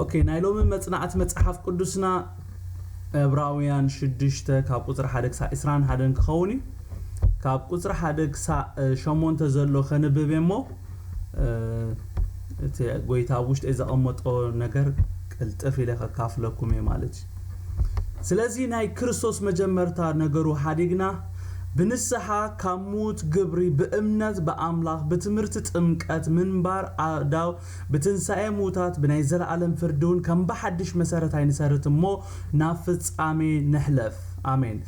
ኦኬ፣ ናይ ሎሚ መጽናዕቲ መጽሓፍ ቅዱስና ዕብራውያን ሽዱሽተ ካብ ቁጽሪ ሓደ ክሳዕ ዕስራን ሓደን ክኸውን እዩ። ካብ ቁጽሪ ሓደ ክሳዕ ሸሞንተ ዘሎ ከንብብ እየ እሞ እቲ ጎይታ ኣብ ውሽጢ ዘቐመጦ ነገር ቅልጥፍ ኢለ ከካፍለኩም እየ ማለት እዩ። ስለዚ ናይ ክርስቶስ መጀመርታ ነገሩ ሓዲግና ብንስሓ ካብ ምዉት ግብሪ ብእምነት ብኣምላኽ ብትምህርቲ ጥምቀት ምንባር ኣእዳው ብትንሳኤ ምዉታት ብናይ ዘለኣለም ፍርዲ እውን ከም ብሓድሽ መሰረት ኣይንሰርት እሞ ናብ ፍጻሜ ንሕለፍ። ኣሜን።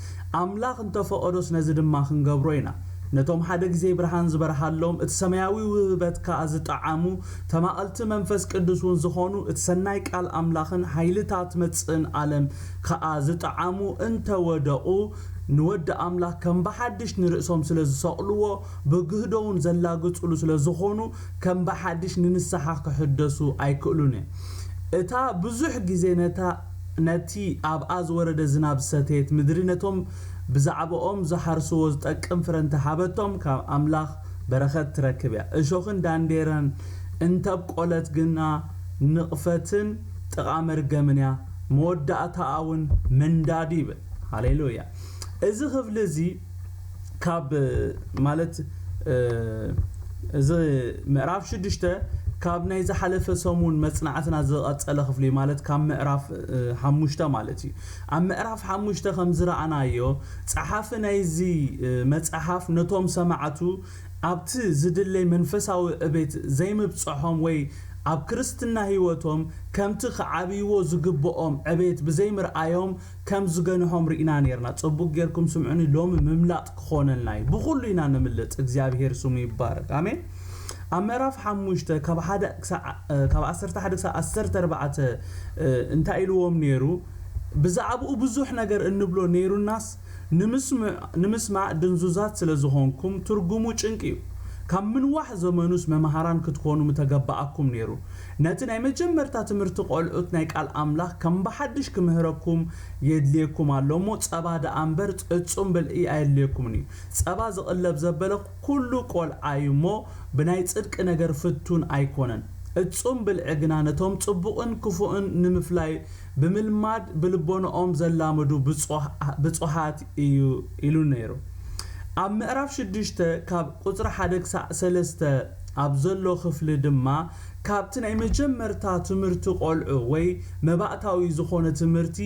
ኣምላኽ እንተፈቐዶስ ነዚ ድማ ክንገብሮ ኢና። ነቶም ሓደ ግዜ ብርሃን ዝበርሃሎም እቲ ሰማያዊ ውህበት ከኣ ዝጠዓሙ ተማቐልቲ መንፈስ ቅዱስ እውን ዝኾኑ እቲ ሰናይ ቃል ኣምላኽን ሓይልታት መጽእን ዓለም ከኣ ዝጠዓሙ እንተወደቑ ንወዲ ኣምላኽ ከም ብሓድሽ ንርእሶም ስለ ዝሰቕልዎ ብግህዶ እውን ዘላግጹሉ ስለ ዝኾኑ ከም ብሓድሽ ንንስሓ ክሕደሱ ኣይክእሉን እዮም። እታ ብዙሕ ግዜ ነታ ነቲ ኣብኣ ዝወረደ ዝናብ ዝሰተየት ምድሪ ነቶም ብዛዕባኦም ዝሓርስዎ ዝጠቅም ፍረ እንተሃበቶም ካብ ኣምላኽ በረኸት ትረክብ እያ። እሾኽን ዳንዴራን እንተብቆለት ግና ንቕፈትን ጥቓ መርገምን እያ፣ መወዳእታኣ እውን ምንዳድ ይብል። ሃሌሉያ። እዚ ክፍሊ እዚ ካብ ማለት እዚ ምዕራፍ ሽዱሽተ ካብ ናይ ዝሓለፈ ሰሙን መጽናዕትና ዝቐጸለ ክፍሊ ማለት ካብ ምዕራፍ ሓሙሽተ ማለት እዩ። ኣብ ምዕራፍ ሓሙሽተ ከም ዝረኣናዮ ጸሓፊ ናይዚ መጽሓፍ ነቶም ሰማዕቱ ኣብቲ ዝድለይ መንፈሳዊ ዕቤት ዘይምብጽሖም ወይ ኣብ ክርስትና ህይወቶም ከምቲ ክዓብይዎ ዝግብኦም ዕቤት ብዘይምርኣዮም ከም ዝገንሖም ርኢና ነርና። ጽቡቅ ጌርኩም ስምዑኒ፣ ሎሚ ምምላጥ ክኾነልና እዩ። ብኹሉ ኢና ንምልጥ። እግዚኣብሄር ስሙ ይባረክ። ኣሜን። ኣብ ምዕራፍ ሓሙሽተ ካብ ሓደ ክሳዕ ካብ ዓሰርተ ሓደ ክሳብ ዓሰርተ ኣርባዕተ እንታይ ኢልዎም ነይሩ? ብዛዕባኡ ብዙሕ ነገር እንብሎ ነይሩናስ ንምስማዕ ድንዙዛት ስለ ዝኾንኩም ትርጉሙ ጭንቂ እዩ። ካብ ምንዋሕ ዘመኑስ መምሃራን ክትኮኑ ምተገባኣኩም ነይሩ። ነቲ ናይ መጀመርታ ትምህርቲ ቆልዑት ናይ ቃል ኣምላኽ ከም ብሓድሽ ክምህረኩም የድልየኩም ኣሎ እሞ ጸባ ደኣ እምበር እጹም ብልዒ ኣየድልየኩምን እዩ። ጸባ ዝቕለብ ዘበለ ኩሉ ቆልዓ እዩ እሞ ብናይ ጽድቂ ነገር ፍቱን ኣይኮነን። እጹም ብልዒ ግና ነቶም ጽቡቕን ክፉእን ንምፍላይ ብምልማድ ብልቦንኦም ዘላምዱ ብጹሃት እዩ ኢሉ ነይሩ። ኣብ ምዕራፍ ሽዱሽተ ካብ ቁጽሪ ሓደ ክሳዕ ሰለስተ ኣብ ዘሎ ክፍሊ ድማ ካብቲ ናይ መጀመርታ ትምህርቲ ቆልዑ ወይ መባእታዊ ዝኾነ ትምህርቲ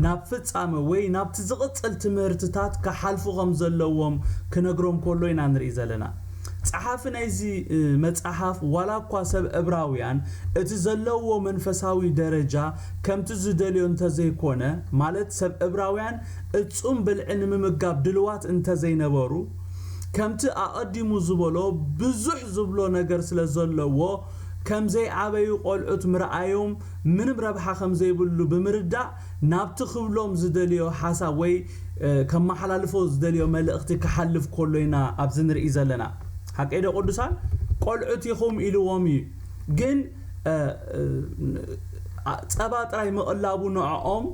ናብ ፍጻመ ወይ ናብቲ ዝቕጽል ትምህርትታት ክሓልፉ ከም ዘለዎም ክነግሮም ከሎ ኢና ንርኢ ዘለና። ጸሓፊ ናይዚ መጽሓፍ ዋላ እኳ ሰብ ዕብራውያን እቲ ዘለዎ መንፈሳዊ ደረጃ ከምቲ ዝደልዮ እንተዘይኮነ ማለት ሰብ ዕብራውያን እጹም ብልዒ ንምምጋብ ድልዋት እንተዘይነበሩ ከምቲ ኣቐዲሙ ዝበሎ ብዙሕ ዝብሎ ነገር ስለ ዘለዎ ከም ዘይዓበዩ ቆልዑት ምርኣዮም ምንም ረብሓ ከም ዘይብሉ ብምርዳእ ናብቲ ክብሎም ዝደልዮ ሓሳብ ወይ ከመሓላልፎ ዝደልዮ መልእኽቲ ክሓልፍ ከሎ ኢና ኣብዚ ንርኢ ዘለና። ሓቀይ ዶ ቅዱሳን? ቆልዑት ኢኹም ኢልዎም እዩ። ግን ጸባ ጥራይ ምቕላቡ ንዕኦም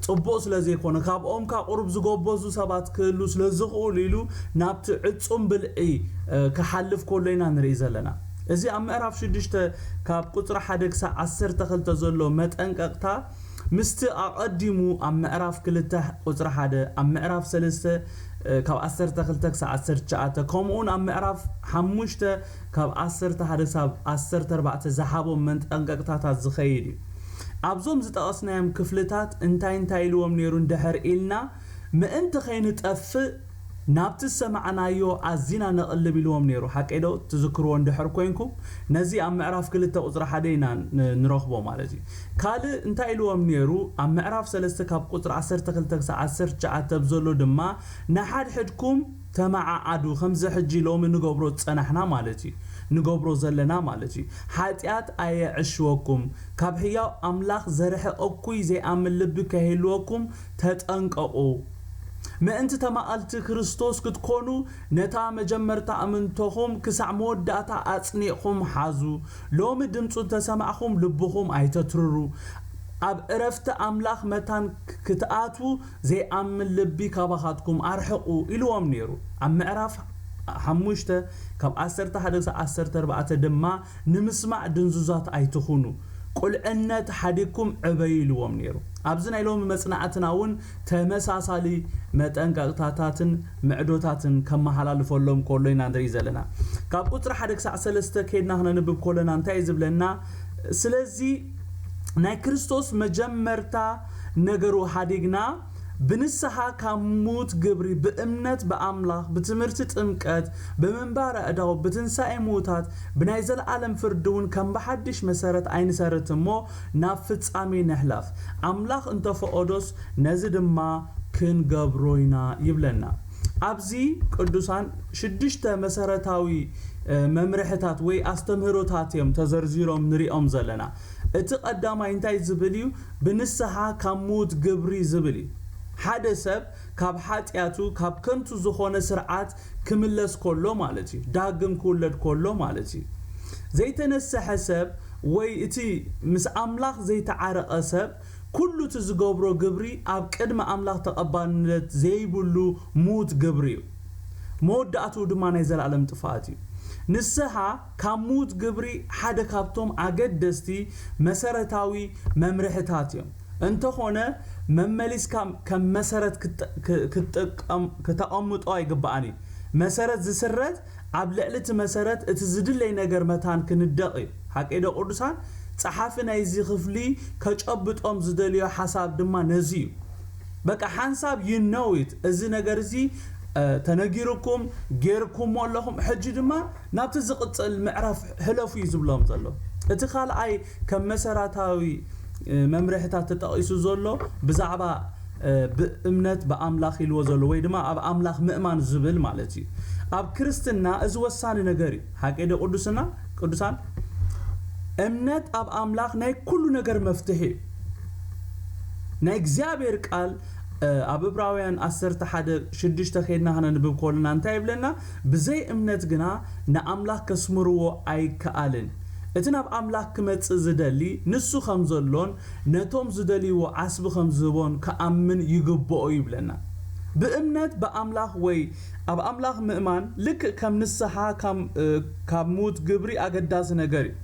ጽቡቕ ስለ ዘይኮነ ካብኦም ካ ቁሩብ ዝጎበዙ ሰባት ክህሉ ስለ ዝኽእሉ ኢሉ ናብቲ ዕጹም ብልዒ ክሓልፍ ከሎ ኢና ንርኢ ዘለና። እዚ ኣብ ምዕራፍ ሽዱሽተ ካብ ቁጽሪ ሓደ ክሳብ ዓሰርተ ክልተ ዘሎ መጠንቀቕታ ምስቲ ኣቐዲሙ ኣብ ምዕራፍ ክልተ ቁጽሪ ሓደ ኣብ ምዕራፍ ሰለስተ ካብ ዓሰርተ ክልተ ክሳብ ዓሰርተ ትሽዓተ ከምኡውን ኣብ ምዕራፍ ሓሙሽተ ካብ ዓሰርተ ሓደ ክሳብ ዓሰርተ ኣርባዕተ ዝሃቦም መጠንቀቕታታት ዝኸይድ እዩ። ኣብዞም ዝጠቐስናዮም ክፍልታት እንታይ እንታይ ኢልዎም ነይሩ እንድሕር ኢልና ምእንቲ ከይንጠፍእ ናብቲ ዝሰማዕናዮ ኣዚና ነቕልብ ኢልዎም ነይሩ። ሓቀይ ዶ ትዝክርዎ እንድሕር ኮይንኩም ነዚ ኣብ ምዕራፍ ክልተ ቁጽሪ ሓደ ኢና ንረኽቦ ማለት እዩ። ካልእ እንታይ ኢልዎም ነይሩ? ኣብ ምዕራፍ ሰለስተ ካብ ቁጽሪ ዓሰርተ ክልተ ክሳብ ዓሰርተ ትሽዓተ ኣብ ዘሎ ድማ ንሓድሕድኩም ተመዓዓዱ፣ ከምዚ ሕጂ ሎሚ ንገብሮ ዝጸናሕና ማለት እዩ፣ ንገብሮ ዘለና ማለት እዩ። ሓጢኣት ኣየዕሽወኩም፣ ካብ ሕያው ኣምላኽ ዘርሕቕ እኩይ ዘይኣምን ልቢ ከይህልወኩም ተጠንቀቑ። ምእንቲ ተማቐልቲ ክርስቶስ ክትኮኑ ነታ መጀመርታ እምንቶኹም ክሳዕ መወዳእታ ኣጽኒዕኩም ሓዙ። ሎሚ ድምፁ እንተሰማዕኹም ልብኹም ኣይተትርሩ። ኣብ ዕረፍቲ ኣምላኽ መታን ክትኣትዉ ዘይኣምን ልቢ ካባኻትኩም ኣርሕቑ ኢልዎም ነይሩ። ኣብ ምዕራፍ ሓሙሽተ ካብ ዓሰርተ ሓደ ክሳብ ዓሰርተ ኣርባዕተ ድማ ንምስማዕ ድንዙዛት ኣይትኹኑ። ቁልዕነት ሓዲግኩም ዕበዩ ኢልዎም ነይሩ። ኣብዚ ናይ ሎሚ መጽናዕትና እውን ተመሳሳሊ መጠንቀቕታታትን ምዕዶታትን ከመሓላልፈሎም ከሎ ኢና ንርኢ ዘለና። ካብ ቁጽሪ ሓደ ክሳዕ ሰለስተ ከይድና ክነንብብ ከለና እንታይ እዩ ዝብለና? ስለዚ ናይ ክርስቶስ መጀመርታ ነገሩ ሓዲግና ብንስሓ ካብ ምዉት ግብሪ ብእምነት ብኣምላኽ ብትምህርቲ ጥምቀት ብምንባር ኣእዳው ብትንሳኤ ምዉታት ብናይ ዘለኣለም ፍርዲ እውን ከም ብሓድሽ መሰረት ኣይንሰርት እሞ ናብ ፍጻሜ ንሕለፍ ኣምላኽ እንተፈቐዶስ ነዚ ድማ ክንገብሮ ኢና ይብለና። ኣብዚ ቅዱሳን ሽዱሽተ መሰረታዊ መምርሕታት ወይ ኣስተምህሮታት እዮም ተዘርዚሮም ንሪኦም ዘለና። እቲ ቀዳማይ እንታይ ዝብል እዩ? ብንስሓ ካብ ምዉት ግብሪ ዝብል እዩ። ሓደ ሰብ ካብ ሓጢኣቱ ካብ ከንቱ ዝኾነ ስርዓት ክምለስ ከሎ ማለት እዩ። ዳግም ክውለድ ከሎ ማለት እዩ። ዘይተነስሐ ሰብ ወይ እቲ ምስ ኣምላኽ ዘይተዓረቐ ሰብ ኩሉ እቲ ዝገብሮ ግብሪ ኣብ ቅድሚ ኣምላኽ ተቐባልነት ዘይብሉ ምዉት ግብሪ እዩ። መወዳእትኡ ድማ ናይ ዘለኣለም ጥፍኣት እዩ። ንስሓ ካብ ምዉት ግብሪ ሓደ ካብቶም ኣገደስቲ መሰረታዊ መምርሕታት እዮም። እንተኾነ መመሊስካ ከም መሰረት ክተ- ክ- ክትጥቀም- ክተቐምጦ ኣይግባኣን እዩ። መሰረት ዝስረት ኣብ ልዕሊ እቲ መሰረት እቲ ዝድለይ ነገር መታን ክንደቕ እዩ። ሓቀይ ዶ ቅዱሳን? ጸሓፊ ናይዚ ክፍሊ ከጨብጦም ዝደልዮ ሓሳብ ድማ ነዚ እዩ። በቃ ሓንሳብ you know it፣ እዚ ነገር እዚ ተነጊርኩም ጌርኩሞ ኣለኹም፣ ሕጂ ድማ ናብቲ ዝቕጽል ምዕራፍ ሕለፉ እዩ ዝብሎም ዘሎ። እቲ ካልኣይ ከም መሰረታዊ መምርሕታት ተጠቒሱ ዘሎ ብዛዕባ ብእምነት ብኣምላኽ ኢልዎ ዘሎ ወይ ድማ ኣብ ኣምላኽ ምእማን ዝብል ማለት እዩ። ኣብ ክርስትና እዚ ወሳኒ ነገር እዩ። ሓቀይ ዶ ቅዱስና ቅዱሳን? እምነት ኣብ ኣምላኽ ናይ ኩሉ ነገር መፍትሒ እዩ። ናይ እግዚኣብሔር ቃል ኣብ እብራውያን ዓሰርተ ሓደ ሽዱሽተ ከይድና ክነንብብ ከለና እንታይ ይብለና? ብዘይ እምነት ግና ንኣምላኽ ከስምርዎ ኣይከኣልን። እቲ ናብ ኣምላኽ ክመጽእ ዝደሊ ንሱ ከም ዘሎን ነቶም ዝደልይዎ ዓስቢ ከም ዝህቦን ክኣምን ይግብኦ ይብለና። ብእምነት ብኣምላኽ ወይ ኣብ ኣምላኽ ምእማን ልክእ ከም ንስሓ ካብ ምዉት ግብሪ ኣገዳሲ ነገር እዩ።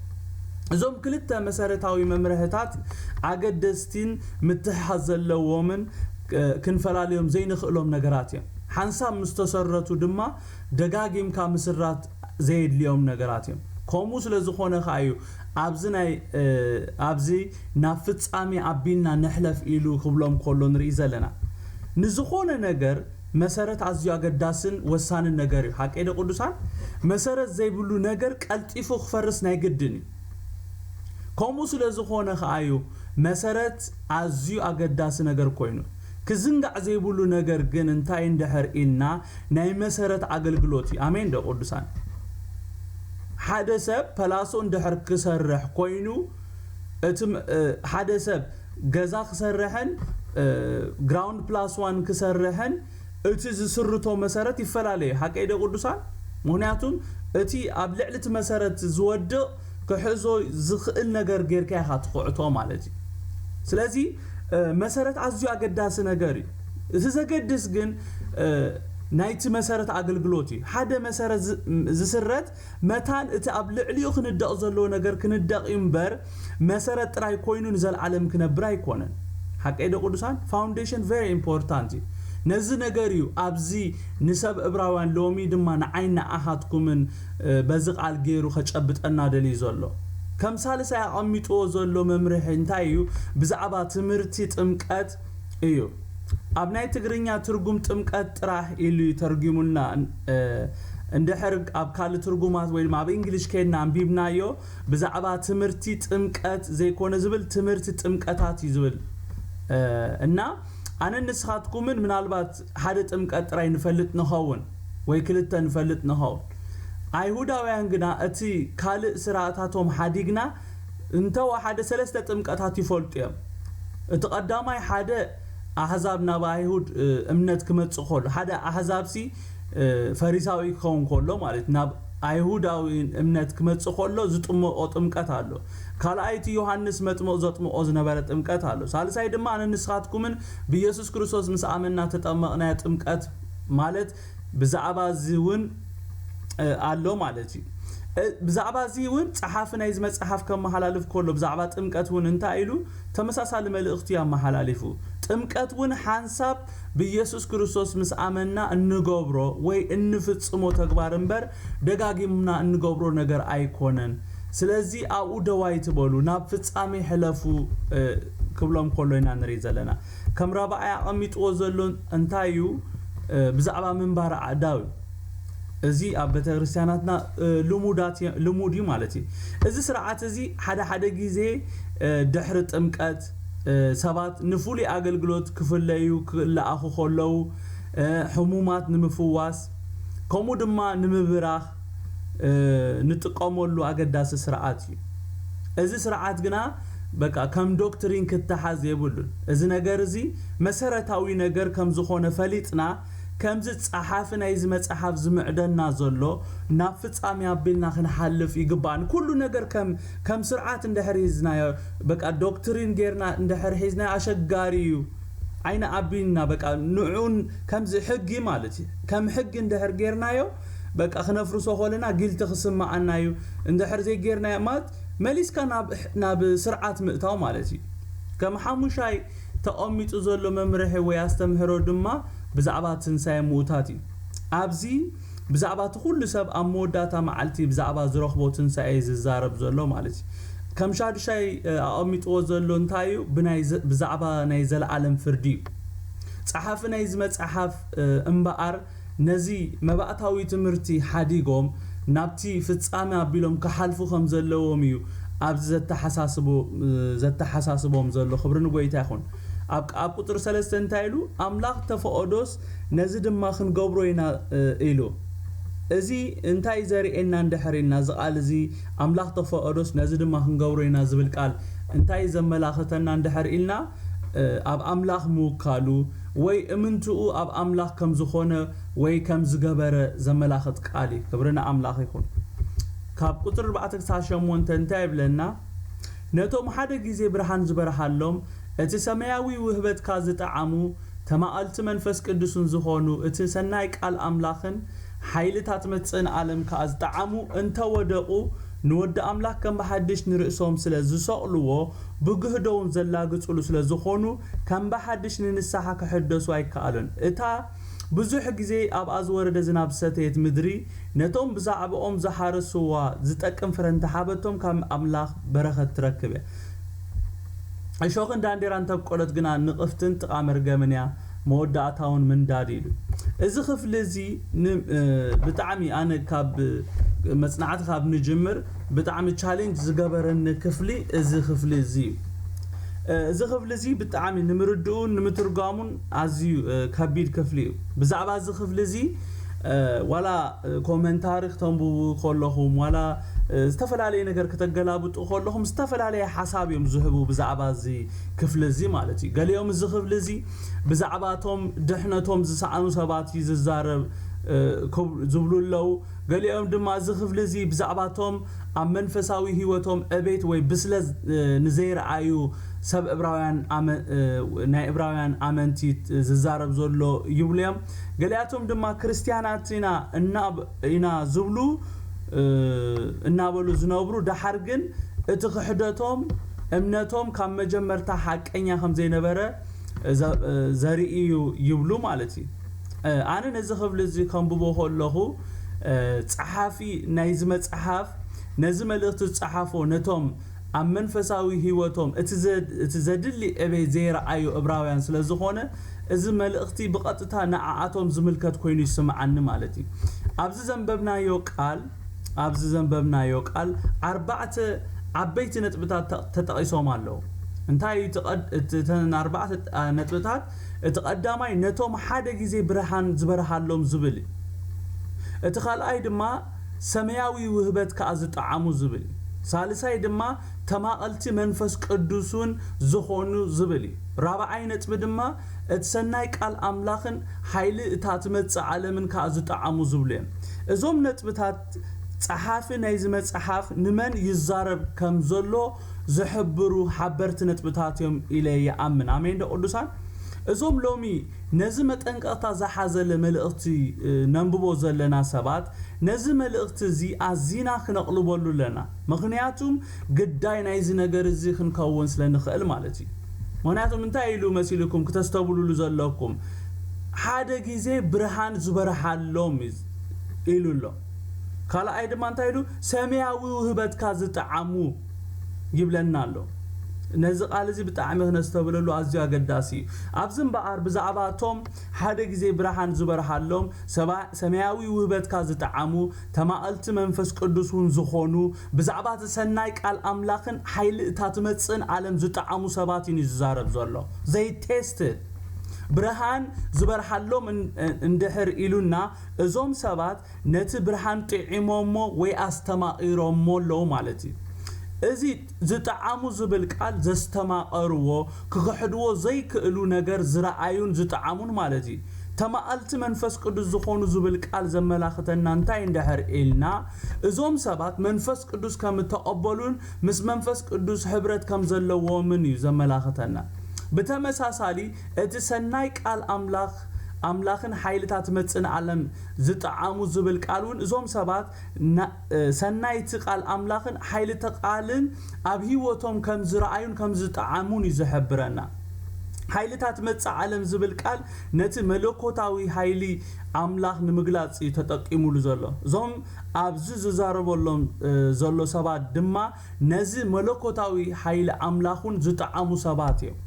እዞም ክልተ መሰረታዊ መምርሕታት ኣገደስቲን ምትሕሓዝ ዘለዎምን ክንፈላልዮም ዘይንኽእሎም ነገራት እዮም። ሓንሳብ ምስ ተሰረቱ ድማ ደጋጊምካ ምስራት ዘየድልዮም ነገራት እዮም። ከምኡ ስለ ዝኾነ ከኣ እዩ ኣብዚ ናይ ኣብዚ ናብ ፍጻሜ ኣቢልና ንሕለፍ ኢሉ ክብሎም ከሎ ንርኢ ዘለና። ንዝኾነ ነገር መሰረት ኣዝዩ ኣገዳስን ወሳንን ነገር እዩ። ሓቀይ ዶ ቅዱሳን? መሰረት ዘይብሉ ነገር ቀልጢፉ ክፈርስ ናይ ግድን እዩ። ከምኡ ስለ ዝኾነ ከኣ እዩ መሰረት ኣዝዩ ኣገዳሲ ነገር ኮይኑ። ክዝንጋዕ ዘይብሉ ነገር ግን እንታይ እንድሕር ኢልና ናይ መሰረት ኣገልግሎት እዩ። ኣሜን ዶ ቅዱሳን? ሓደ ሰብ ፐላሶ እንድሕር ክሰርሕ ኮይኑ እቲ ሓደ ሰብ ገዛ ክሰርሕን ግራውንድ ፕላስ ዋን ክሰርሕን እቲ ዝስርቶ መሰረት ይፈላለዩ። ሓቀይ ዶ ቅዱሳን? ምክንያቱም እቲ ኣብ ልዕሊ እቲ መሰረት ዝወድቕ ክሕዞ ዝኽእል ነገር ጌርካ ኢኻ ትኹዕቶ ማለት እዩ። ስለዚ መሰረት ኣዝዩ ኣገዳሲ ነገር እዩ። እቲ ዘገድስ ግን ናይቲ መሰረት ኣገልግሎት እዩ። ሓደ መሰረት ዝስረት መታን እቲ ኣብ ልዕሊኡ ክንደቕ ዘለዎ ነገር ክንደቕ እዩ እምበር መሰረት ጥራይ ኮይኑ ንዘለዓለም ክነብር ኣይኮነን። ሓቀይ ዶ ቅዱሳን? ፋውንዴሽን very important እዩ። ነዚ ነገር እዩ ኣብዚ ንሰብ እብራውያን ሎሚ ድማ ንዓይ ንኣኻትኩምን በዚ ቃል ገይሩ ከጨብጠና ደልዩ ዘሎ። ከም ሳልሳይ ኣቐሚጥዎ ዘሎ መምርሒ እንታይ እዩ? ብዛዕባ ትምህርቲ ጥምቀት እዩ። ኣብ ናይ ትግርኛ ትርጉም ጥምቀት ጥራሕ ኢሉ ተርጉሙልና። እንድሕር ኣብ ካልእ ትርጉማት ወይ ድማ ኣብ እንግሊሽ ከይድና ኣንቢብናዮ ብዛዕባ ትምህርቲ ጥምቀት ዘይኮነ ዝብል ትምህርቲ ጥምቀታት እዩ ዝብል እና ኣነ ንስኻትኩምን ምናልባት ሓደ ጥምቀት ጥራይ ንፈልጥ ንኸውን ወይ ክልተ ንፈልጥ ንኸውን። ኣይሁዳውያን ግና እቲ ካልእ ስርዓታቶም ሓዲግና እንተወሓደ ሰለስተ ጥምቀታት ይፈልጡ እዮም። እቲ ቀዳማይ ሓደ ኣህዛብ ናብ ኣይሁድ እምነት ክመጽእ ከሎ ሓደ ኣህዛብሲ ፈሪሳዊ ክኸውን ከሎ ማለት ናብ ኣይሁዳዊ እምነት ክመጽእ ከሎ ዝጥመቆ ጥምቀት ኣሎ። ካልኣይቲ ዮሃንስ መጥምቕ ዘጥምቆ ዝነበረ ጥምቀት ኣሎ። ሳልሳይ ድማ ኣነ ንስኻትኩምን ብኢየሱስ ክርስቶስ ምስ ኣመንና ተጠመቕናዮ ጥምቀት ማለት ብዛዕባ እዚ እውን ኣሎ ማለት እዩ። ብዛዕባ እዚ እውን ጸሓፊ ናይዚ መጽሓፍ ከመሓላልፍ ከሎ ብዛዕባ ጥምቀት እውን እንታይ ኢሉ ተመሳሳሊ መልእኽቲ ኣመሓላሊፉ። ጥምቀት እውን ሓንሳብ ብኢየሱስ ክርስቶስ ምስ ኣመንና እንገብሮ ወይ እንፍጽሞ ተግባር እምበር ደጋጊምና እንገብሮ ነገር ኣይኮነን። ስለዚ ኣብኡ ደው ኣይትበሉ፣ ናብ ፍጻሜ ሕለፉ ክብሎም ከሎ ኢና ንርኢ ዘለና። ከም ራብዓይ ኣቐሚጥዎ ዘሎ እንታይ እዩ? ብዛዕባ ምንባር ኣእዳው እዩ። እዚ ኣብ ቤተክርስትያናትና ልሙድ እዩ ማለት እዩ። እዚ ስርዓት እዚ ሓደ ሓደ ግዜ ድሕሪ ጥምቀት ሰባት ንፍሉይ ኣገልግሎት ክፍለዩ ክለኣኹ ከለዉ፣ ሕሙማት ንምፍዋስ፣ ከምኡ ድማ ንምብራኽ ንጥቀመሉ ኣገዳሲ ስርዓት እዩ። እዚ ስርዓት ግና በቃ ከም ዶክትሪን ክተሓዝ የብሉን። እዚ ነገር እዚ መሰረታዊ ነገር ከም ዝኾነ ፈሊጥና፣ ከምዚ ጸሓፊ ናይዚ መጽሓፍ ዝምዕደና ዘሎ ናብ ፍጻሜ ኣቢልና ክንሓልፍ ይግባእ። ኩሉ ነገር ከም ከም ስርዓት እንድሕር ሒዝናዮ፣ በቃ ዶክትሪን ጌርና እንድሕር ሒዝናዮ ኣሸጋሪ እዩ። ዓይኒ ኣቢልና በቃ ንዑን ከምዚ ሕጊ ማለት እዩ። ከም ሕጊ እንድሕር ጌርናዮ በቃ ክነፍርሶ ከለና ጊልቲ ክስምዓና እዩ። እንድሕር ዘይጌርናዮ ማለት መሊስካ ናብ ናብ ስርዓት ምእታው ማለት እዩ። ከም ሓሙሻይ ተቐሚጡ ዘሎ መምርሒ ወይ ኣስተምህሮ ድማ ብዛዕባ ትንሳኤ ምዉታት እዩ። ኣብዚ ብዛዕባ እቲ ኩሉ ሰብ ኣብ መወዳእታ መዓልቲ ብዛዕባ ዝረኽቦ ትንሳኤ እዩ ዝዛረብ ዘሎ ማለት እዩ። ከም ሻዱሻይ ኣቐሚጥዎ ዘሎ እንታይ እዩ? ብናይ ብዛዕባ ናይ ዘለኣለም ፍርዲ እዩ። ጸሓፊ ናይዚ መጽሓፍ እምበኣር ነዚ መባእታዊ ትምህርቲ ሓዲጎም ናብቲ ፍጻሜ ኣቢሎም ክሓልፉ ከም ዘለዎም እዩ ኣብዚ ዘተሓሳስቦም ዘሎ። ክብሪ ንጎይታ ይኹን። ኣብ ቁጥሪ ሰለስተ እንታይ ኢሉ? ኣምላኽ ተፈቐዶስ ነዚ ድማ ክንገብሮ ኢና ኢሉ። እዚ እንታይ ዘርእየና እንድሕር ኢልና፣ እዚ ቃል እዚ ኣምላኽ ተፈቐዶስ ነዚ ድማ ክንገብሮ ኢና ዝብል ቃል እንታይ ዘመላኽተና እንድሕር ኢልና፣ ኣብ ኣምላኽ ምውካሉ ወይ እምንትኡ ኣብ ኣምላኽ ከም ዝኾነ ወይ ከም ዝገበረ ዘመላኽት ቃል እዩ። ክብሪ ንኣምላኽ ይኹን። ካብ ቁፅሪ ኣርባዕተ ክሳብ ሸሞንተ እንታይ ይብለና? ነቶም ሓደ ግዜ ብርሃን ዝበርሃሎም፣ እቲ ሰማያዊ ውህበትካ ዝጠዓሙ፣ ተማቐልቲ መንፈስ ቅዱስን ዝኾኑ፣ እቲ ሰናይ ቃል ኣምላኽን ሓይልታት መጽእን ዓለም ከኣ ዝጠዓሙ እንተወደቑ፣ ንወዲ ኣምላኽ ከም ብሓድሽ ንርእሶም ስለ ዝሰቕልዎ፣ ብግህዶውን ዘላግጽሉ ስለ ዝኾኑ፣ ከም ብሓድሽ ንንስሓ ክሕደሱ ኣይከኣሉን። እታ ብዙሕ ግዜ ኣብኣ ዝወረደ ዝናብ ዝሰተየት ምድሪ፣ ነቶም ብዛዕባኦም ዝሓረስዋ ዝጠቅም ፍረ እንተሃበቶም፣ ካብ ኣምላኽ በረኸት ትረክብ እያ። እሾኽን ዳንዴራን እንተብቆለት ግና፣ ንቕፍትን ጥቓ መርገምን እያ፣ መወዳእታውን ምንዳድ ኢሉ። እዚ ክፍሊ እዚ ን-፣ እ፣ ብጣዕሚ ኣነ ካብ መጽናዕቲ ካብ ንጅምር ብጣዕሚ ቻሌንጅ ዝገበረኒ ክፍሊ እዚ ክፍሊ እዚ እዩ። እ፣ እዚ ክፍሊ እዚ ብጣዕሚ ንምርድኡ ንምትርጓሙን ኣዝዩ፣ እ፣ ከቢድ ክፍሊ እዩ። ብዛዕባ እዚ ክፍሊ እዚ፣ እ፣ ዋላ፣ እ፣ ኮመንታሪ ክተንብቡ ከለኹም፣ ዋላ፣ እ፣ ዝተፈላለየ ነገር ከተገላብጡ ከለኹም፣ ዝተፈላለየ ሓሳብ እዮም ዝህቡ ብዛዕባ እዚ ክፍሊ እዚ ማለት እዩ። ገሊኦም እዚ ክፍሊ እዚ ብዛዕባ እቶም ድሕነቶም ዝሰኣኑ ሰባት እዩ ዝዛረብ፣ እ፣ ክብ-፣ ዝብሉ ኣለዉ። ገሊኦም ድማ እዚ ክፍሊ እዚ ብዛዕባ እቶም ኣብ መንፈሳዊ ህይወቶም ዕቤት ወይ ብስለት፣ እ፣ ንዘይረኣዩ ሰብ ዕብራውያን ኣመ-፣ እ፣ ናይ ዕብራውያን ኣመንቲ ዝዛረብ ዘሎ ይብሉ እዮም። ገሊኣቶም ድማ ክርስትያናት ኢና እናብ-፣ ኢና ዝብሉ፣ እ፣ እናበሉ ዝነብሩ፣ ደሓር ግን እቲ ክሕደቶም፣ እምነቶም ካብ መጀመርታ ሓቀኛ ከም ዘይነበረ ዘ-፣ ዘርኢ እዩ ይብሉ ማለት እዩ። እ፣ ኣነ ነዚ ክፍሊ እዚ ከንብቦ ከለኹ፣ እ፣ ጸሓፊ ናይዚ መጽሓፍ ነዚ መልእኽቲ ዝጸሓፎ ነቶም ኣብ መንፈሳዊ ህይወቶም እቲ ዘ-፣ እቲ ዘድሊ ዕቤት ዘይረኣዩ ዕብራውያን ስለ ዝኾነ፣ እዚ መልእኽቲ ብቐጥታ ንዓኣቶም ዝምልከት ኮይኑ ይስምዓኒ ማለት እዩ። ኣብዚ ዘንበብናዮ ቃል፣ ኣብዚ ዘንበብናዮ ቃል ኣርባዕተ ዓበይቲ ነጥብታት ተ-፣ ተጠቒሶም ኣለዉ። እንታይ እዩ እቲ ቀድ-፣ እቲ፣ እተን ኣርባዕተ፣ አ፣ ነጥብታት? እቲ ቀዳማይ ነቶም ሓደ ግዜ ብርሃን ዝበርሃሎም ዝብል እዩ። እቲ ካልኣይ ድማ ሰማያዊ ውህበት ከኣ ዝጠዓሙ ዝብል እዩ። ሳልሳይ ድማ ተማቐልቲ መንፈስ ቅዱስን ዝኾኑ ዝብል እዩ። ራብዓይ ነጥቢ ድማ እቲ ሰናይ ቃል ኣምላኽን ሓይሊ እታ ትመጽእ ዓለምን ከኣ ዝጠዓሙ ዝብሉ እዮም። እዞም ነጥብታት ጸሓፊ ናይዚ መጽሓፍ ንመን ይዛረብ ከም ዘሎ ዝሕብሩ ሓበርቲ ነጥብታት እዮም ኢለ ይኣምን። ኣሜን ዶ ቅዱሳን? እዞም ሎሚ ነዚ መጠንቀቕታ ዝሓዘለ መልእኽቲ፣ እ፣ ነንብቦ ዘለና ሰባት ነዚ መልእኽቲ እዚ ኣዚና ክነቕልበሉ ኣለና። ምኽንያቱም ግዳይ ናይዚ ነገር እዚ ክንከውን ስለ ንኽእል ማለት እዩ። ምኽንያቱም እንታይ ኢሉ መሲልኩም ክተስተብሉሉ ዘለኩም? ሓደ ግዜ ብርሃን ዝበርሃሎም እዩ ኢሉ ኣሎ። ካልኣይ ድማ እንታይ ኢሉ? ሰማያዊ ውህበትካ ዝጠዓሙ ይብለና ኣሎ። ነዚ ቃል እዚ ብጣዕሚ ክነስተብለሉ ኣዝዩ ኣገዳሲ እዩ። ኣብዚ እምበኣር ብዛዕባ እቶም ሓደ ግዜ ብርሃን ዝበርሃሎም ሰባ- ሰማያዊ ውህበትካ ዝጠዓሙ ተማእልቲ መንፈስ ቅዱስ እውን ዝኾኑ ብዛዕባ እቲ ሰናይ ቃል ኣምላኽን ሓይሊ እታ ትመጽእን ዓለም ዝጠዓሙ ሰባት እዩ ዝዛረብ ዘሎ። They tasted ብርሃን ዝበርሃሎም እን- እንድሕር ኢሉና እዞም ሰባት ነቲ ብርሃን ጥዒሞሞ ወይ ኣስተማቒሮሞ ኣለዉ ማለት እዩ። እዚ ዝጠዓሙ ዝብል ቃል ዘስተማቐርዎ ክኽሕድዎ ዘይክእሉ ነገር ዝረኣዩን ዝጠዓሙን ማለት እዩ። ተማእልቲ መንፈስ ቅዱስ ዝኾኑ ዝብል ቃል ዘመላኽተና እንታይ እንድሕር ኢልና እዞም ሰባት መንፈስ ቅዱስ ከም እተቐበሉን ምስ መንፈስ ቅዱስ ሕብረት ከም ዘለዎምን እዩ ዘመላኽተና። ብተመሳሳሊ እቲ ሰናይ ቃል ኣምላኽ ኣምላኽን ሓይልታት መጽን ዓለም ዝጠዓሙ ዝብል ቃል እውን እዞም ሰባት ሰናይቲ ቃል ኣምላኽን ሓይልቲ ቃልን ኣብ ህይወቶም ከም ዝረኣዩን ከም ዝጠዓሙን እዩ ዝሕብረና። ሓይልታት መጽ ዓለም ዝብል ቃል ነቲ መለኮታዊ ሓይሊ ኣምላኽ ንምግላጽ እዩ ተጠቂሙሉ ዘሎ። እዞም ኣብዚ ዝዛረበሎም ዘሎ ሰባት ድማ ነዚ መለኮታዊ ሓይሊ ኣምላኽ እውን ዝጠዓሙ ሰባት እዮም።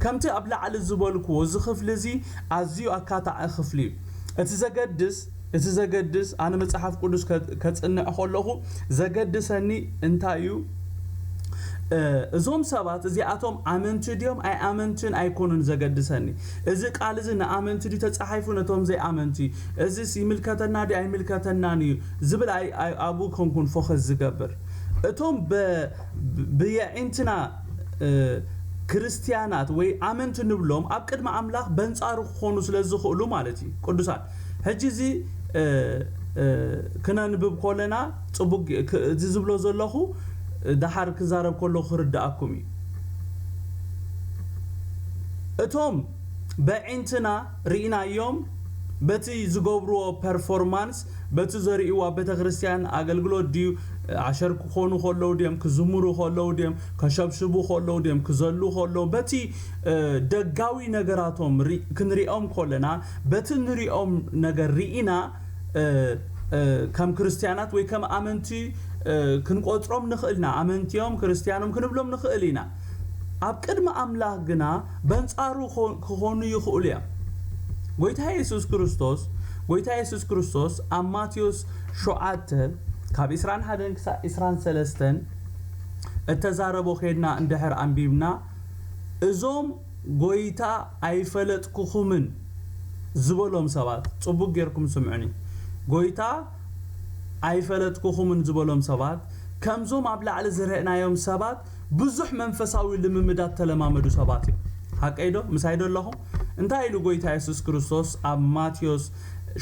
ከምቲ ኣብ ላዕሊ ዝበልክዎ እዚ ክፍሊ እዚ ኣዝዩ ኣካታዒ ክፍሊ እዩ። እቲ ዘገድስ እቲ ዘገድስ ኣነ መጽሓፍ ቅዱስ ከጽንዕ ከለኹ ዘገድሰኒ እንታይ እዩ? እዞም ሰባት እዚኣቶም ኣመንቲ ድዮም ኣይ ኣመንትን ኣይኮኑን ዘገድሰኒ። እዚ ቃል እዚ ንኣመንቲ ድዩ ተጻሒፉ ነቶም ዘይኣመንቲ? እዚስ ይምልከተና ድዩ ኣይምልከተናን እዩ ዝብል ኣብኡ ኮንኩን ፎከስ ዝገብር። እቶም ብየዒንትና ክርስትያናት ወይ ኣመንቲ ንብሎም ኣብ ቅድሚ ኣምላኽ በንጻሩ ክኾኑ ስለ ዝኽእሉ ማለት እዩ። ቅዱሳን ሕጂ እዚ ክነንብብ ኮለና ጽቡቅ እዚ ዝብሎ ዘለኹ ደሓር ክዛረብ ከለኹ ክርድኣኩም እዩ። እቶም በዒንትና ርኢናዮም በቲ ዝገብርዎ ፐርፎርማንስ በቲ ዘርእይዋ ቤተ ክርስቲያን ኣገልግሎት ድዩ ኣሸር ክኾኑ ከለዉ ድዮም ክዝምሩ ከለዉ ድዮም ከሸብሽቡ ከለዉ ድዮም ክዘሉ ከለዉ በቲ ደጋዊ ነገራቶም ክንሪኦም ከለና በቲ ንሪኦም ነገር ርኢና ከም ክርስትያናት ወይ ከም ኣመንቲ ክንቆጽሮም ንኽእልና ኣመንቲዮም ክርስትያኖም ክንብሎም ንኽእል ኢና። ኣብ ቅድሚ ኣምላኽ ግና በንጻሩ ክኾኑ ይኽእሉ እዮም። ጎይታ የሱስ ክርስቶስ ጎይታ የሱስ ክርስቶስ ኣብ ማቴዎስ ሸውዓተ ካብ ዕስራን ሓደን ክሳብ ዕስራን ሰለስተን እተዛረቦ ኬድና እንድሕር ኣንቢብና እዞም ጎይታ ኣይፈለጥኩኹምን ዝበሎም ሰባት ጽቡቅ ጌርኩም ስምዑኒ። ጎይታ ኣይፈለጥኩኹምን ዝበሎም ሰባት ከምዞም ኣብ ላዕሊ ዝረእናዮም ሰባት ብዙሕ መንፈሳዊ ልምምዳት ተለማመዱ ሰባት እዮም። ሓቀይ ዶ? ምሳይ ዶ ኣለኹም? እንታይ ኢሉ ጎይታ የሱስ ክርስቶስ ኣብ ማቴዎስ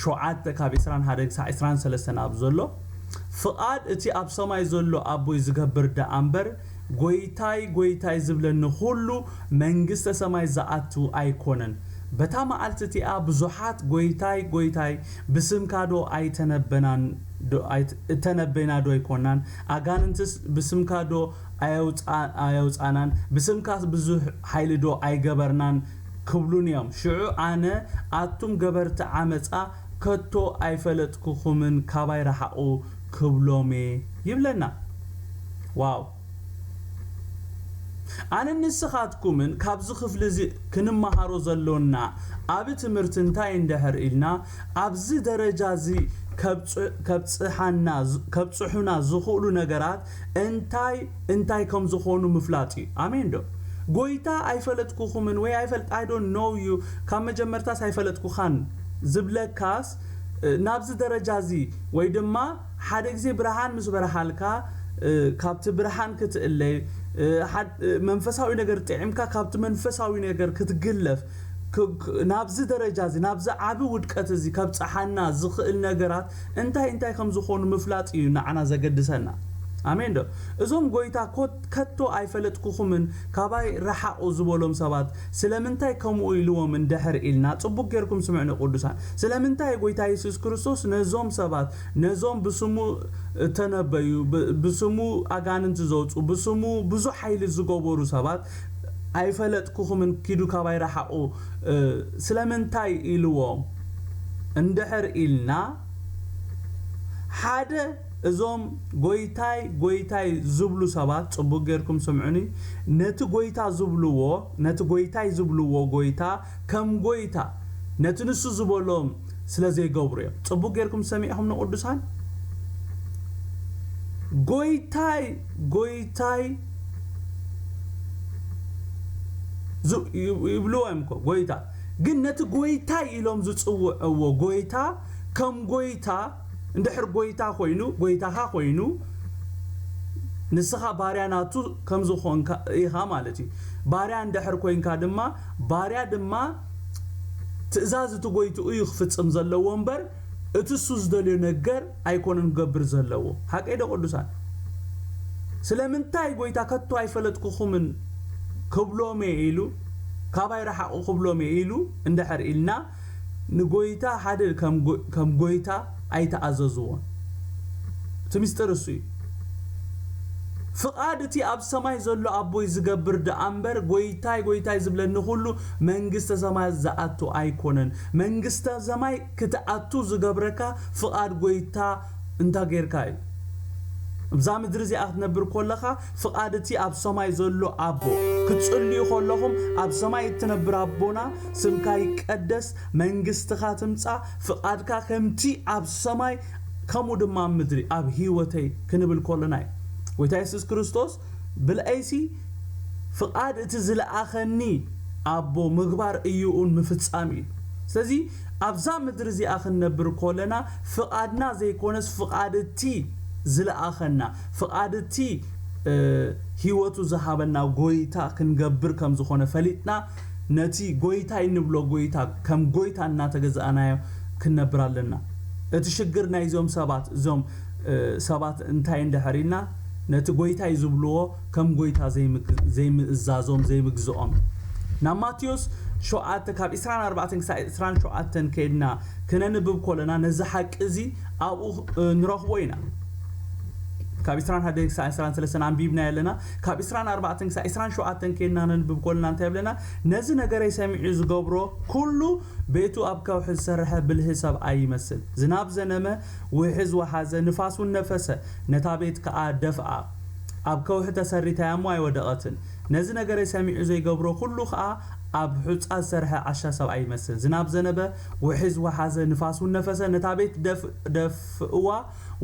ሸውዓተ ካብ ዕስራን ሓደን ክሳብ ዕስራን ሰለስተን ኣብ ዘሎ ፍቓድ እቲ ኣብ ሰማይ ዘሎ ኣቦይ ዝገብር ደኣ እምበር ጎይታይ ጎይታይ ዝብለኒ ኩሉ መንግስተ ሰማይ ዝኣቱ ኣይኮነን። በታ መዓልቲ እቲኣ ብዙሓት ጎይታይ ጎይታይ ብስምካ ዶ ኣይተነበናን እተነበይና ዶ ኣይኮናን? ኣጋንንትስ ብስምካ ዶ ኣየውጻናን? ብስምካስ ብዙሕ ሓይሊ ዶ ኣይገበርናን? ክብሉኒ እዮም። ሽዑ ኣነ ኣቱም ገበርቲ ዓመጻ ከቶ ኣይፈለጥኩኹምን ካባይ ረሓቑ ክብሎምየ ይብለና። ዋው ኣነን ንስኻትኩምን ካብዚ ክፍሊ እዚ ክንመሃሮ ዘሎና ዓቢ ትምህርቲ እንታይ እንድሕር ኢልና ኣብዚ ደረጃ እዚ ከብጽሓና ከብጽሑና ዝኽእሉ ነገራት እንታይ እንታይ ከም ዝኾኑ ምፍላጥ እዩ። ኣሜን ዶ? ጎይታ ኣይፈለጥኩኹምን ወይ ኣይፈልጥ I don't know you ካብ መጀመርታስ ኣይፈለጥኩኻን ዝብለካስ ናብዚ ደረጃ እዚ ወይ ድማ ሓደ ግዜ ብርሃን ምስ በርሃልካ ካብቲ ብርሃን ክትእለ መንፈሳዊ ነገር ጥዒምካ ካብቲ መንፈሳዊ ነገር ክትግለፍ ናብዚ ደረጃ እዚ ናብዚ ዓቢ ውድቀት እዚ ከብጽሓና ዝኽእል ነገራት እንታይ እንታይ ከም ዝኾኑ ምፍላጥ እዩ ንዓና ዘገድሰና። ኣሜን ዶ? እዞም ጎይታ ኮት-፣ ከቶ ኣይፈለጥኩኹምን፣ ካባይ ረሓቑ ዝበሎም ሰባት ስለምንታይ ከምኡ ኢልዎም እንድሕር ኢልና፣ ጽቡቕ ጌርኩም ስምዕኒ ቅዱሳን። ስለምንታይ ጎይታ የሱስ ክርስቶስ ነዞም ሰባት፣ ነዞም ብስሙ እተነበዩ፣ ብ-፣ ብስሙ ኣጋንንቲ ዘውጹ፣ ብስሙ ብዙሕ ሓይሊ ዝገበሩ ሰባት ኣይፈለጥኩኹምን፣ ኪዱ ካባይ ረሓቑ፣ እ፣ ስለምንታይ ኢልዎም እንድሕር ኢልና፣ ሓደ እዞም ጎይታይ፣ ጎይታይ ዝብሉ ሰባት፣ ጽቡቕ ጌርኩም ስምዑኒ፣ ነቲ ጎይታ ዝብልዎ፣ ነቲ ጎይታይ ዝብልዎ ጎይታ ከም ጎይታ፣ ነቲ ንሱ ዝበሎም ስለ ዘይገብሩ እዮም። ጽቡቕ ጌርኩም ሰሚዕኹም ንቅዱሳን? ጎይታይ፣ ጎይታይ ዝ-፣ ይ-፣ ይብልዎ እዮም እኮ፣ ጎይታ። ግን ነቲ ጎይታይ ኢሎም ዝጽውዕዎ ጎይታ ከም ጎይታ፣ እንድሕር ጎይታ ኮይኑ፣ ጎይታኻ ኮይኑ፣ ንስኻ ባርያ ናቱ ከም ዝኾንካ ኢኻ ማለት እዩ። ባርያ እንድሕር ኮይንካ ድማ፣ ባርያ ድማ ትእዛዝ እቲ ጎይትኡ እዩ ክፍጽም ዘለዎ እምበር፣ እቲ እሱ ዝደልዮ ነገር ኣይኮነን ክገብር ዘለዎ። ሓቀይ ዶ ቅዱሳን? ስለምንታይ ጎይታ ከቶ ኣይፈለጥኩኹምን ክብሎም እየ ኢሉ፣ ካባይ ረሓቑ ክብሎም እየ ኢሉ እንድሕር ኢልና፣ ንጎይታ ሓደ ከም ጎ-፣ ከም ጎይታ ኣይተኣዘዝዎን። እቲ ምስጢር እሱ እዩ። ፍቓድ እቲ ኣብ ሰማይ ዘሎ ኣቦይ ዝገብር ደኣ እምበር፣ ጎይታይ፣ ጎይታይ ዝብለኒ ኩሉ መንግስተ ሰማያት ዝኣቱ ኣይኮነን። መንግስተ ሰማይ ክትኣቱ ዝገብረካ ፍቓድ ጎይታ እንታ ጌርካ እዩ። እብዛ ምድሪ እዚኣ ክትነብር ከለኻ፣ ፍቓድ እቲ ኣብ ሰማይ ዘሎ ኣቦ፣ ክትጽልዩ ከለኹም፣ ኣብ ሰማይ እትነብር ኣቦና፣ ስምካ ይቀደስ፣ መንግስትኻ ትምጻእ፣ ፍቓድካ ከምቲ ኣብ ሰማይ ከምኡ ድማ ኣብ ምድሪ፣ ኣብ ህይወተይ ክንብል ከለና እዩ። ጎይታ የሱስ ክርስቶስ ብልዐይሲ ፍቓድ እቲ ዝለኣኸኒ ኣቦ ምግባር እዩኡን ምፍጻም እዩ። ስለዚ ኣብዛ ምድሪ እዚኣ ክንነብር ከለና ፍቓድና ዘይኮነስ ፍቓድ እቲ ዝለኣኸና፣ ፍቓድ እቲ፣ እ፣ ህይወቱ ዝሃበና ጎይታ ክንገብር ከም ዝኾነ ፈሊጥና፣ ነቲ ጎይታይ እንብሎ ጎይታ ከም ጎይታ እናተገዛእናዮ ክንነብር ኣለና። እቲ ሽግር ናይዞም ሰባት፣ እዞም፣ እ፣ ሰባት እንታይ እንድሕር ኢልና፣ ነቲ ጎይታይ ዝብልዎ ከም ጎይታ ዘይምግ-፣ ዘይምእዛዞም፣ ዘይምግዝኦም። ናብ ማቴዎስ ሸውዓተ ካብ ዕስራን ኣርባዕተን ክሳብ ዕስራን ሸውዓተን ከይድና ክነንብብ ከለና፣ ነዚ ሓቂ እዚ ኣብኡ፣ እ፣ ንረኽቦ ኢና። ካብ ዕስራን ሓደን ክሳብ ዕስራን ሰለስተን ኣንቢብና ኣለና። ካብ ዕስራን ኣርባዕተን ክሳብ ዕስራን ሸውዓተን ከይድና ነንብብ ከለና እንታይ ይብለና? ነዚ ነገረይ ሰሚዑ ዝገብሮ ኩሉ ቤቱ ኣብ ከውሒ ዝሰርሐ ብልሂ ሰብኣይ ይመስል። ዝናብ ዘነመ፣ ውሕዝ ወሓዘ፣ ንፋስ እውን ነፈሰ፣ ነታ ቤት ከኣ ደፍኣ። ኣብ ከውሒ ተሰሪታ እያ እሞ ኣይወደቐትን። ነዚ ነገረይ ሰሚዑ ዘይገብሮ ኩሉ ከኣ ኣብ ሑጻ ዝሰርሐ ዓሻ ሰብኣይ ይመስል። ዝናብ ዘነበ፣ ውሕዝ ወሓዘ፣ ንፋስ እውን ነፈሰ፣ ነታ ቤት ደፍ-፣ ደፍእዋ፣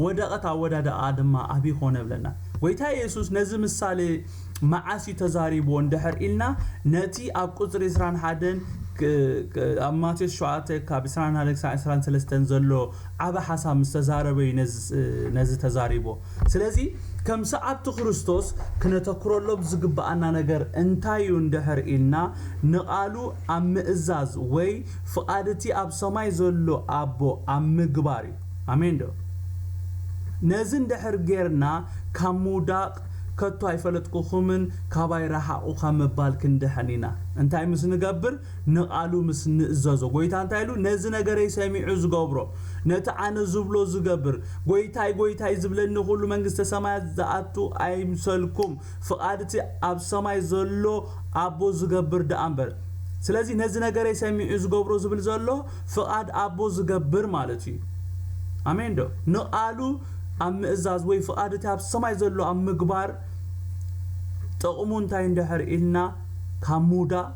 ወደቐት፣ ኣወዳድኣኣ ድማ ዓቢ ኮነ ብለና። ጎይታ የሱስ ነዚ ምሳሌ መዓስ እዩ ተዛሪብዎ እንድሕር ኢልና፣ ነቲ ኣብ ቁጽሪ ዕስራን ሓደን ክ-፣ ክ-፣ ኣብ ማቴዎስ ሸውዓተ ካብ ዕስራን ሓደን ክሳብ ዕስራን ሰለስተን ዘሎ ዓቢ ሓሳብ ምስ ተዛረበ እዩ ነዚ፣ ነዚ ተዛሪብዎ። ስለዚ ከም ሰዓብቲ ክርስቶስ ክነተኩረሎም ዝግብኣና ነገር እንታይ እዩ እንድሕር ኢልና፣ ንቓሉ ኣብ ምእዛዝ ወይ ፍቓድ እቲ ኣብ ሰማይ ዘሎ ኣቦ ኣብ ምግባር እዩ። ኣሜን ዶ? ነዚ እንድሕር ጌርና፣ ካብ ምውዳቕ ከቶ ኣይፈለጥኩኹምን፣ ካባይ ረሓቑ ካብ ምባል ክንድሕን ኢና። እንታይ ምስ ንገብር? ንቓሉ ምስ ንእዘዞ። ጎይታ እንታይ ኢሉ? ነዚ ነገረይ ሰሚዑ ዝገብሮ፣ ነቲ ኣነ ዝብሎ ዝገብር፣ ጎይታይ፣ ጎይታይ ዝብለኒ ኩሉ መንግስተ ሰማያት ዝኣቱ ኣይምሰልኩም፣ ፍቓድ እቲ ኣብ ሰማይ ዘሎ ኣቦ ዝገብር ደኣ እምበር። ስለዚ ነዚ ነገረይ ሰሚዑ ዝገብሮ ዝብል ዘሎ ፍቓድ ኣቦ ዝገብር ማለት እዩ። ኣሜን ዶ? ንቓሉ ኣብ ምእዛዝ ወይ ፍቓድ እቲ ኣብ ሰማይ ዘሎ ኣብ ምግባር ጥቕሙ እንታይ እንድሕር ኢልና ካብ ምውዳቕ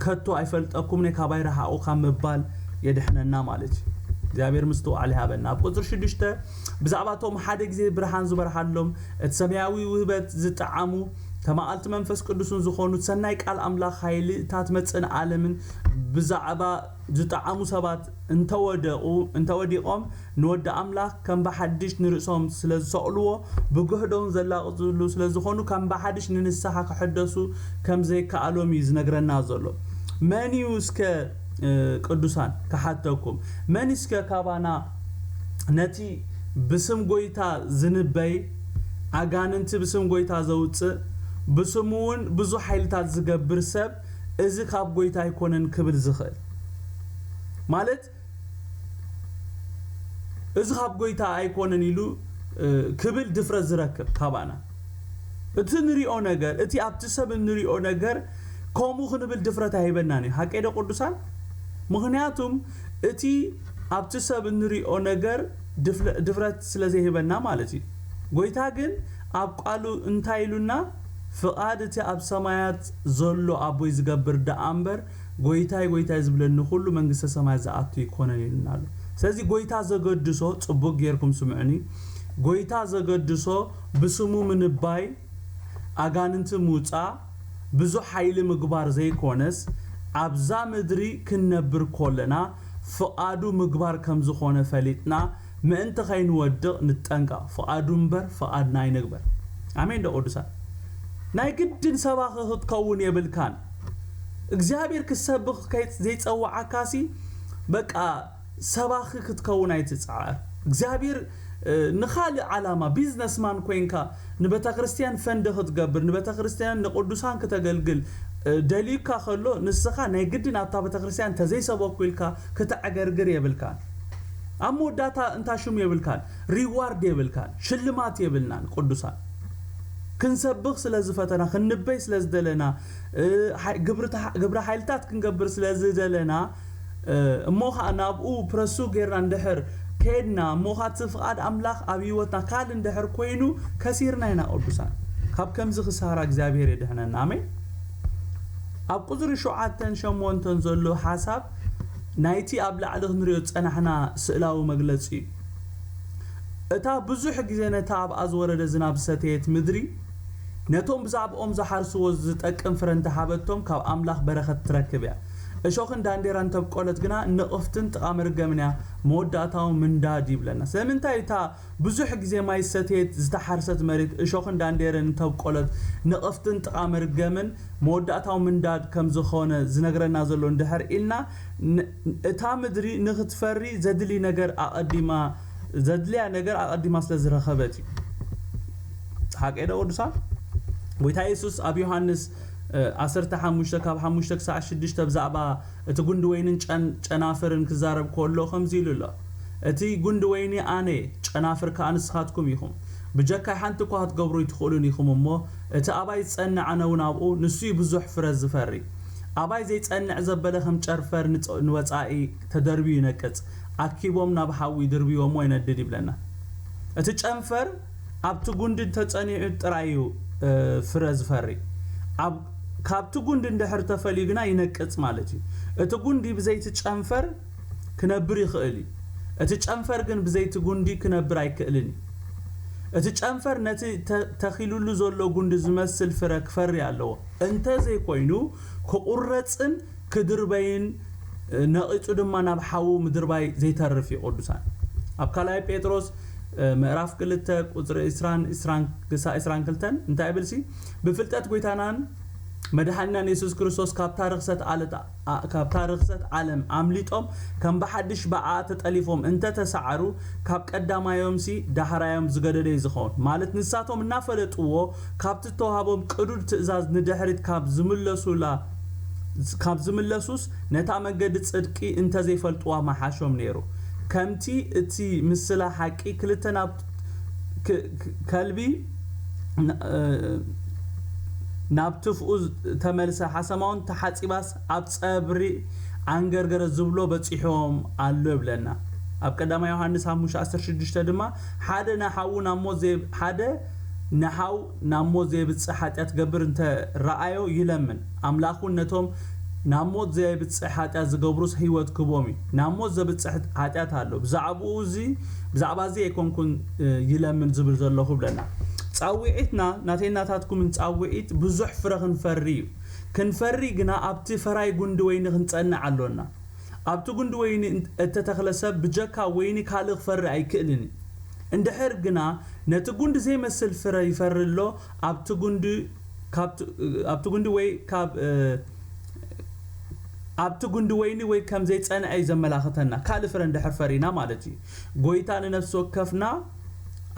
ከቶ ኣይፈልጠኩምን እየ ካባይ ረሓቑ ካብ ምባል የድሕነና ማለት እዩ። እግዚኣብሔር ምስትውዓል ይሃበና። ኣብ ቁጽሪ ሽዱሽተ ብዛዕባ እቶም ሓደ ግዜ ብርሃን ዝበርሃሎም እቲ ሰማያዊ ውህበት ዝጠዓሙ ተማቐልቲ መንፈስ ቅዱስን ዝኾኑ ሰናይ ቃል ኣምላኽ ሓይልታት መጽእን ዓለምን ብዛዕባ ዝጠዓሙ ሰባት እንተወደቑ፣ እንተወዲቖም ንወዲ ኣምላኽ ከም ብሓድሽ ንርእሶም ስለ ዝሰቕልዎ ብጉህዶም ዘላቕጽሉ ስለ ዝኾኑ ከም ብሓድሽ ንንስሓ ክሕደሱ ከም ዘይከኣሎም እዩ ዝነግረና ዘሎ። መን እዩ እስከ፣ እ፣ ቅዱሳን ክሓተኩም? መን እስከ ካባና ነቲ ብስም ጎይታ ዝንበይ ኣጋንንቲ ብስም ጎይታ ዘውፅእ፣ ብስሙ እውን ብዙሕ ሓይልታት ዝገብር ሰብ፣ እዚ ካብ ጎይታ ኣይኮነን ክብል ዝኽእል? ማለት፣ እዚ ካብ ጎይታ ኣይኮነን ኢሉ፣ እ፣ ክብል ድፍረት ዝረክብ ካባና። እቲ ንሪኦ ነገር፣ እቲ ኣብቲ ሰብ እንሪኦ ነገር ከምኡ ክንብል ድፍረት ኣይህበናን እዩ። ሓቀይ ዶ ቅዱሳን? ምኽንያቱም እቲ ኣብቲ ሰብ እንሪኦ ነገር ድፍለ-፣ ድፍረት ስለ ዘይህበና ማለት እዩ። ጎይታ ግን ኣብ ቃሉ እንታይ ኢሉና? ፍቓድ እቲ ኣብ ሰማያት ዘሎ ኣቦይ ዝገብር ደኣ እምበር፣ ጎይታይ፣ ጎይታይ ዝብለኒ ኩሉ መንግስተ ሰማያት ዝኣቱ ኣይኮነን ኢሉና ኣሎ። ስለዚ ጎይታ ዘገድሶ፣ ጽቡቕ ጌርኩም ስምዑኒ፣ ጎይታ ዘገድሶ ብስሙ ምንባይ፣ ኣጋንንቲ ምውጻእ፣ ብዙሕ ሓይሊ ምግባር ዘይኮነስ፣ ኣብዛ ምድሪ ክንነብር ከለና ፍቓዱ ምግባር ከም ዝኾነ ፈሊጥና፣ ምእንቲ ከይንወድቕ ንጠንቀቕ። ፍቓዱ እምበር ፍቓድና ኣይንግበር። ኣሜን ዶ ቅዱሳን? ናይ ግድን ሰባኺ ክትከውን የብልካን። እግዚኣብሔር ክሰብኽ ከይ-፣ ዘይጸውዓካሲ፣ በቃ፣ ሰባኺ ክትከውን ኣይትጽዓር። እግዚኣብሔር፣ እ፣ ንኻልእ ዓላማ፣ ቢዝነስማን ኮይንካ ንቤተ ክርስቲያን ፈንድ ክትገብር፣ ንቤተ ክርስቲያን ንቅዱሳን ክተገልግል፣ እ፣ ደልዩካ ከሎ፣ ንስኻ ናይ ግድን ኣብታ ቤተ ክርስቲያን እንተዘይሰበኩ ኢልካ ክተዕገርግር የብልካን። ኣብ መወዳእታ እንታ ሽሙ የብልካን፣ ሪዋርድ የብልካን፣ ሽልማት የብልናን። ቅዱሳን፣ ክንሰብኽ ስለ ዝፈተና፣ ክንንበይ ስለ ዝደለና፣ እ፣ ሓይ-፣ ግብርታ-፣ ግብረ ሓይልታት ክንገብር ስለ ዝደለና፣ እ፣ እሞ ኸዓ ናብኡ ፕረሱ ጌርና እንድሕር ከድና፣ እሞ ኸዓ እቲ ፍቓድ ኣምላኽ ኣብ ህይወትና ካልእ እንድሕር ኮይኑ፣ ከሲርና ኢና ቅዱሳን። ካብ ከምዚ ክሳራ እግዚኣብሔር የድሕነና። ኣሜን። ኣብ ቁጽሪ ሸውዓተን ሸሞንተን ዘሎ ሓሳብ ናይቲ ኣብ ላዕሊ ክንሪኦ ዝጸናሕና ስእላዊ መግለጺ እዩ። እታ ብዙሕ ግዜ ነታ ኣብኣ ዝወረደ ዝናብ ዝሰተየት ምድሪ፣ ነቶም ብዛዕባኦም ዝሓርስዎ ዝጠቅም ፍረ እንተሃበቶም፣ ካብ ኣምላኽ በረኸት ትረክብ እያ። እሾኽን ዳንዴራን እንተብቆለት ግና፣ ንቕፍትን ጥቓ መርገምን እያ፣ መወዳእታኡ ምንዳድ ይብለና። ስለምንታይ እታ ብዙሕ ግዜ ማይ ዝሰተየት ዝተሓርሰት መሬት እሾኽን ዳንዴርን እንተብቆለት፣ ንቕፍትን ጥቓ መርገምን መወዳእታዊ ምንዳድ ከም ዝኾነ ዝነግረና ዘሎ እንድሕር ኢልና፣ ን-፣ እታ ምድሪ ንኽትፈሪ ዘድሊ ነገር ኣቐዲማ፣ ዘድልያ ነገር ኣቐዲማ ስለ ዝረኸበት እዩ። ሓቀይ ዶ ቅዱሳን? ጎይታ የሱስ ኣብ ዮሃንስ፣ እ፣ ዓሰርተ ሓሙሽተ ካብ ሓሙሽተ ክሳዕ ሽዱሽተ ብዛዕባ እቲ ጉንዲ ወይንን ጨን-፣ ጨናፍርን ክዛረብ ከሎ ከምዚ ኢሉ ኣሎ። እቲ ጉንዲ ወይኒ ኣነ እየ፣ ጨናፍር ከኣ ንስኻትኩም ኢኹም። ብጀካይ ሓንቲ እኳ ክትገብሩ ኣይትኽእሉን ኢኹም እሞ፣ እቲ ኣባይ ዝጸንዕ ኣነ እውን ኣብኡ፣ ንሱ እዩ ብዙሕ ፍረ ዝፈሪ። ኣባይ ዘይጸንዕ ዘበለ ከም ጨንፈር ንጸ-፣ ንወጻኢ ተደርብዩ ይነቅጽ፣ ኣኪቦም ናብ ሓዊ ይድርብይዎ እሞ ይነድድ ይብለና። እቲ ጨንፈር ኣብቲ ጉንዲ ተጸኒዑ ጥራይ እዩ፣ እ፣ ፍረ ዝፈሪ። ኣብ፣ ካብቲ ጉንዲ እንድሕር ተፈልዩ ግና ይነቅጽ ማለት እዩ። እቲ ጉንዲ ብዘይቲ ጨንፈር ክነብር ይኽእል እዩ። እቲ ጨንፈር ግን ብዘይቲ ጉንዲ ክነብር ኣይክእልን እዩ። እቲ ጨንፈር ነቲ ተ-፣ ተኺሉሉ ዘሎ ጉንዲ ዝመስል ፍረ ክፈሪ ኣለዎ። እንተዘይኮይኑ ክቑረጽን ክድርበይን፣ እ፣ ነቒጹ ድማ ናብ ሓዊ ምድርባይ ዘይተርፍ እዩ። ቅዱሳን፣ ኣብ ካልኣይ ጴጥሮስ፣ እ፣ ምዕራፍ ክልተ ቁጽሪ ዕስራን፣ ዕስራን ክሳዕ ዕስራን ክልተን እንታይ ይብልሲ? ብፍልጠት ጎይታናን መድሓኒናን የሱስ ክርስቶስ ካብታ ርኽሰት ዓለት-፣ ኣ-፣ ካብታ ርኽሰት ዓለም ኣምሊጦም ከም ብሓድሽ ብኣ ተጠሊፎም እንተተሳዕሩ፣ ካብ ቀዳማዮምሲ ዳሕራዮም ዝገደደ እዩ ዝኸውን። ማለት ንሳቶም እናፈለጥዎ ካብቲ እተዋህቦም ቅዱድ ትእዛዝ ንድሕሪት ካብ ዝምለሱላ፣ ካብ ዝምለሱስ ነታ መንገዲ ጽድቂ እንተዘይፈልጥዋ ምሓሾም ነይሩ። ከምቲ እቲ ምስላ ሓቂ ክልተ ናብ ክ-፣ ክ-፣ ከልቢ ን-፣ እ፣ ናብ ትፍኡ ተመልሰ፣ ሓሰማውን ተሓጺባስ ኣብ ጸብሪ ዓንገርገረ ዝብሎ በጺሖም ኣሎ ይብለና። ኣብ ቀዳማይ ዮሃንስ ሓሙሽተ ዓሰርተ ሽዱሽተ ድማ፣ ሓደ ንሓዉ ናብ ሞት ዘይ-፣ ሓደ ንሓው ናብ ሞት ዘየብጽሕ ሓጢኣት ክገብር እንተ ረኣዮ ይለምን፣ ኣምላኽ እውን ነቶም ናብ ሞት ዘየብጽሕ ሓጢኣት ዝገብሩስ ህይወት ክህቦም እዩ። ናብ ሞት ዘብጽሕ ሓጢኣት ኣሎ። ብዛዕባኡ እዚ፣ ብዛዕባ እዚ ኣይኮንኩን፣ እ፣ ይለምን ዝብል ዘለኹ ይብለና። ጻውዒትና፣ ናተይ ናታትኩምን ጻውዒት ብዙሕ ፍረ ክንፈሪ እዩ። ክንፈሪ ግና ኣብቲ ፈራይ ጉንዲ ወይኒ ክንጸንዕ ኣሎና። ኣብቲ ጉንዲ ወይኒ እን-፣ እተተኽለ ሰብ ብጀካ ወይኒ ካልእ ክፈሪ ኣይክእልን እዩ። እንድሕር ግና ነቲ ጉንዲ ዘይመስል ፍረ ይፈሪ ኣሎ፣ ኣብቲ ጉንዲ፣ ካብቲ፣ ኣብቲ ጉንዲ ወይ ካብ፣ እ፣ ኣብቲ ጉንዲ ወይኒ ወይ ከም ዘይጸንዐ እዩ ዘመላኽተና፣ ካልእ ፍረ እንድሕር ፈሪና ማለት እዩ። ጎይታ ንነፍሲ ወከፍና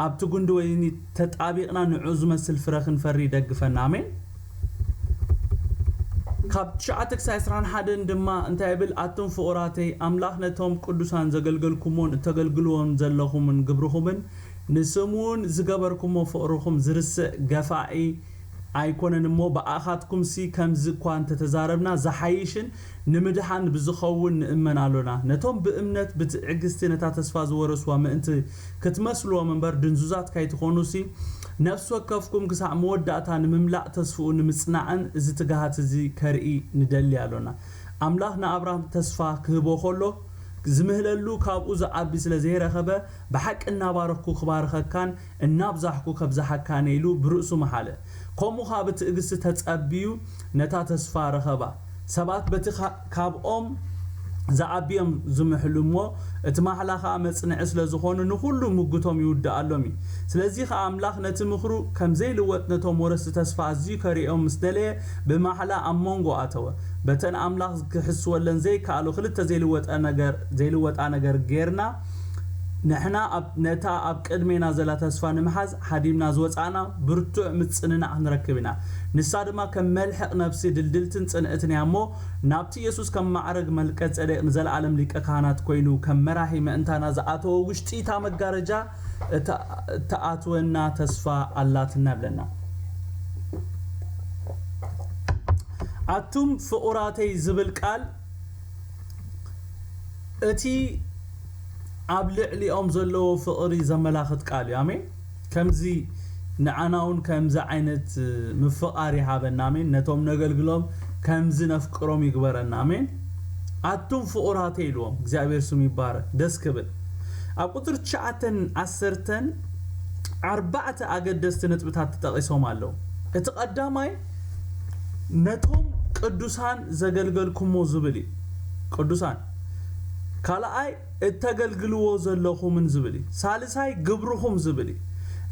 ኣብቲ ጉንዲ ወይኒ ተጣቢቕና ንዑ ዝመስል ፍረ ክንፈሪ ይደግፈና። ኣሜን። ካብ ትሽዓተ ክሳብ ዕስራን ሓደን ድማ እንታይ ይብል? ኣቱም ፍቑራተይ፣ ኣምላኽ ነቶም ቅዱሳን ዘገልገልኩሞን እተገልግልዎም ዘለኹምን ግብርኹምን ንስሙን ዝገበርኩሞ ፍቕርኹም ዝርስዕ ገፋዒ ኣይኮነን እሞ፣ ብኣኻትኩምሲ ከምዚ እኳ እንተተዛረብና ዝሓይሽን ንምድሓን ብዝኸውን ንእመን ኣሎና። ነቶም ብእምነት ብትዕግስቲ ነታ ተስፋ ዝወረስዋ ምእንቲ ክትመስልዎም እምበር ድንዙዛት ካይትኾኑሲ፣ ነፍሲ ወከፍኩም ክሳዕ መወዳእታ ንምምላእ ተስፍኡ ንምጽናዕን እዚ ትግሃት እዚ ከርኢ ንደሊ ኣሎና። ኣምላኽ ንኣብርሃም ተስፋ ክህቦ ከሎ ዝምህለሉ ካብኡ ዝዓቢ ስለ ዘይረኸበ፣ ብሓቂ እናባረኽኩ ክባርኸካን እናብዛሕኩ ከብዝሓካን እየ ኢሉ ብርእሱ መሓለ። ከምኡ ኸኣ ብትዕግስቲ ተጸብዩ ነታ ተስፋ ረኸባ። ሰባት በቲ ካ-፣ ካብኦም ዝዓቢ እዮም ዝምሕሉ እሞ፣ እቲ ማሕላ ኸኣ መጽንዒ ስለ ዝኾኑ ንኹሉ ምጉቶም ይውድኣሎም እዩ። ስለዚ ኸኣ ኣምላኽ ነቲ ምኽሩ ከም ዘይልወጥ ነቶም ወረስቲ ተስፋ ኣዝዩ ከርእዮም ምስ ደለየ ብማሕላ ኣብ መንጎ ኣተወ። በተን ኣምላኽ ክሕስወለን ዘይከኣሉ ክልተ ዘይልወጠ ነገር፣ ዘይልወጣ ነገር ጌርና ንሕና ኣብ፣ ነታ ኣብ ቅድሜና ዘላ ተስፋ ንምሓዝ ሓዲምና ዝወጻእና ብርቱዕ ምጽንናዕ ክንረክብ ኢና። ንሳ ድማ ከም መልሕቕ ነፍሲ ድልድልትን ጽንዕትን እያ እሞ፣ ናብቲ የሱስ ከም ማዕረግ መልቀ ጼዴቅ ንዘለኣለም ሊቀ ካህናት ኮይኑ ከም መራሒ ምእንታና ዝኣተወ ውሽጢ እታ መጋረጃ እታ-፣ እትኣትወና ተስፋ ኣላትና ይብለና። ኣቱም ፍቑራተይ ዝብል ቃል እቲ ኣብ ልዕሊኦም ዘለዎ ፍቕሪ ዘመላኽት ቃል እዩ። ኣሜን። ከምዚ ንዓና እውን ከምዚ ዓይነት ምፍቓር ይሃበና። ኣሜን። ነቶም ነገልግሎም ከምዚ ነፍቅሮም ይግበረና። ኣሜን። ኣቱም ፍቑራተይ ኢልዎም። እግዚኣብሔር ስሙ ይባረክ። ደስ ክብል። ኣብ ቁፅሪ ትሽዓተን ዓሰርተን ኣርባዕተ ኣገደስቲ ነጥብታት ተጠቒሶም ኣለዉ። እቲ ቀዳማይ ነቶም ቅዱሳን ዘገልገልኩሞ ዝብል እዩ። ቅዱሳን። ካልኣይ እተገልግልዎ ዘለኹምን ዝብል እዩ። ሳልሳይ ግብርኹም ዝብል እዩ።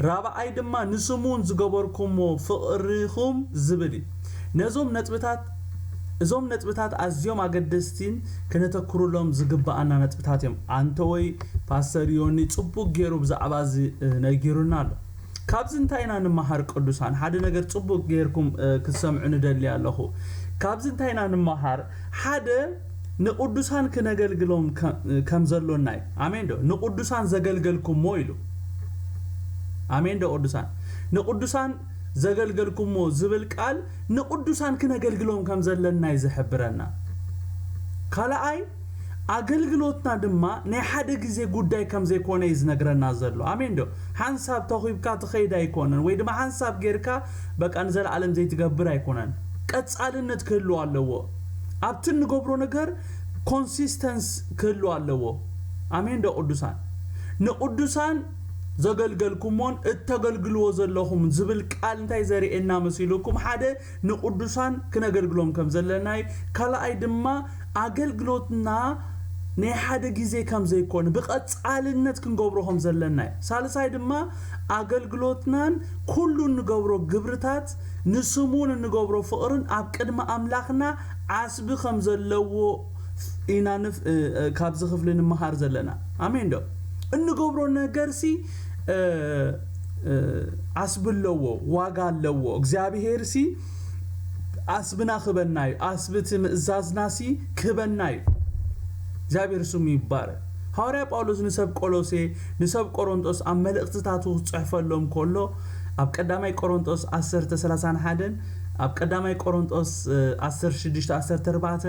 ራብዓይ ድማ ንስሙን ዝገበርኩሞ ፍቕርኹም ዝብል እዩ። ነዞም ነጥብታት፣ እዞም ነጥብታት ኣዝዮም ኣገደስቲን ክነተኩሩሎም ዝግብኣና ነጥብታት እዮም። ኣንተ ወይ ፓስተር ዮኒ ጽቡቅ ገይሩ ብዛዕባ እዚ፣ እ፣ ነጊሩና ኣሎ። ካብዚ እንታይ ኢና ንመሃር ቅዱሳን? ሓደ ነገር ጽቡቅ ገይርኩም፣ እ፣ ክትሰምዑ ንደሊ ኣለኹ። ካብዚ እንታይ ኢና ንመሃር? ሓደ ንቅዱሳን ክነገልግሎም ከ-፣ ከም ዘሎና እዩ። ኣሜን ዶ? ንቅዱሳን ዘገልገልኩሞ ኢሉ። ኣሜን ዶ ቅዱሳን? ንቅዱሳን ዘገልገልኩሞ ዝብል ቃል ንቅዱሳን ክነገልግሎም ከም ዘለና እዩ ዝሕብረና። ካልኣይ ኣገልግሎትና ድማ ናይ ሓደ ግዜ ጉዳይ ከም ዘይኮነ እዩ ዝነግረና ዘሎ። ኣሜን ዶ? ሓንሳብ ተኺብካ ትኸይድ ኣይኮነን፣ ወይ ድማ ሓንሳብ ጌርካ በቃ ንዘለኣለም ዘይትገብር ኣይኮነን። ቀጻልነት ክህልዎ ኣለዎ። ኣብቲ እንገብሮ ነገር ኮንሲስተንስ ክህልዎ ኣለዎ። ኣሜን ዶ ቅዱሳን? ንቅዱሳን ዘገልገልኩሞን እተገልግልዎ ዘለኹም ዝብል ቃል እንታይ ዘርእየና መሲሉኩም? ሓደ ንቅዱሳን ክነገልግሎም ከም ዘለና እዩ። ካልኣይ ድማ ኣገልግሎትና ናይ ሓደ ግዜ ከም ዘይኮነ ብቐጻልነት ክንገብሮ ከም ዘለና እዩ። ሳልሳይ ድማ ኣገልግሎትናን ኩሉ እንገብሮ ግብርታት ንስሙን እንገብሮ ፍቕርን ኣብ ቅድሚ ኣምላኽና ዓስቢ ከም ዘለዎ ኢና ንፍ-፣ እ፣ እ፣ ካብዚ ክፍሊ ንምሃር ዘለና። ኣሜን ዶ? እንገብሮ ነገርሲ፣ እ፣ እ፣ ዓስቢ ኣለዎ፣ ዋጋ ኣለዎ። እግዚኣብሄርሲ ዓስብና ክህበና እዩ። ዓስቢ እቲ ምእዛዝናሲ ክህበና እዩ። እግዚኣብሔር ስሙ ይባረክ። ሃዋርያ ጳውሎስ ንሰብ ቆሎሴ፣ ንሰብ ቆሮንጦስ ኣብ መልእኽትታቱ ክጽሕፈሎም ከሎ፣ ኣብ ቀዳማይ ቆሮንጦስ ዓሰርተ ሰላሳን ሓደን፣ ኣብ ቀዳማይ ቆሮንጦስ፣ እ፣ ዓሰርተ ሽዱሽተ ዓሰርተ ኣርባዕተ፣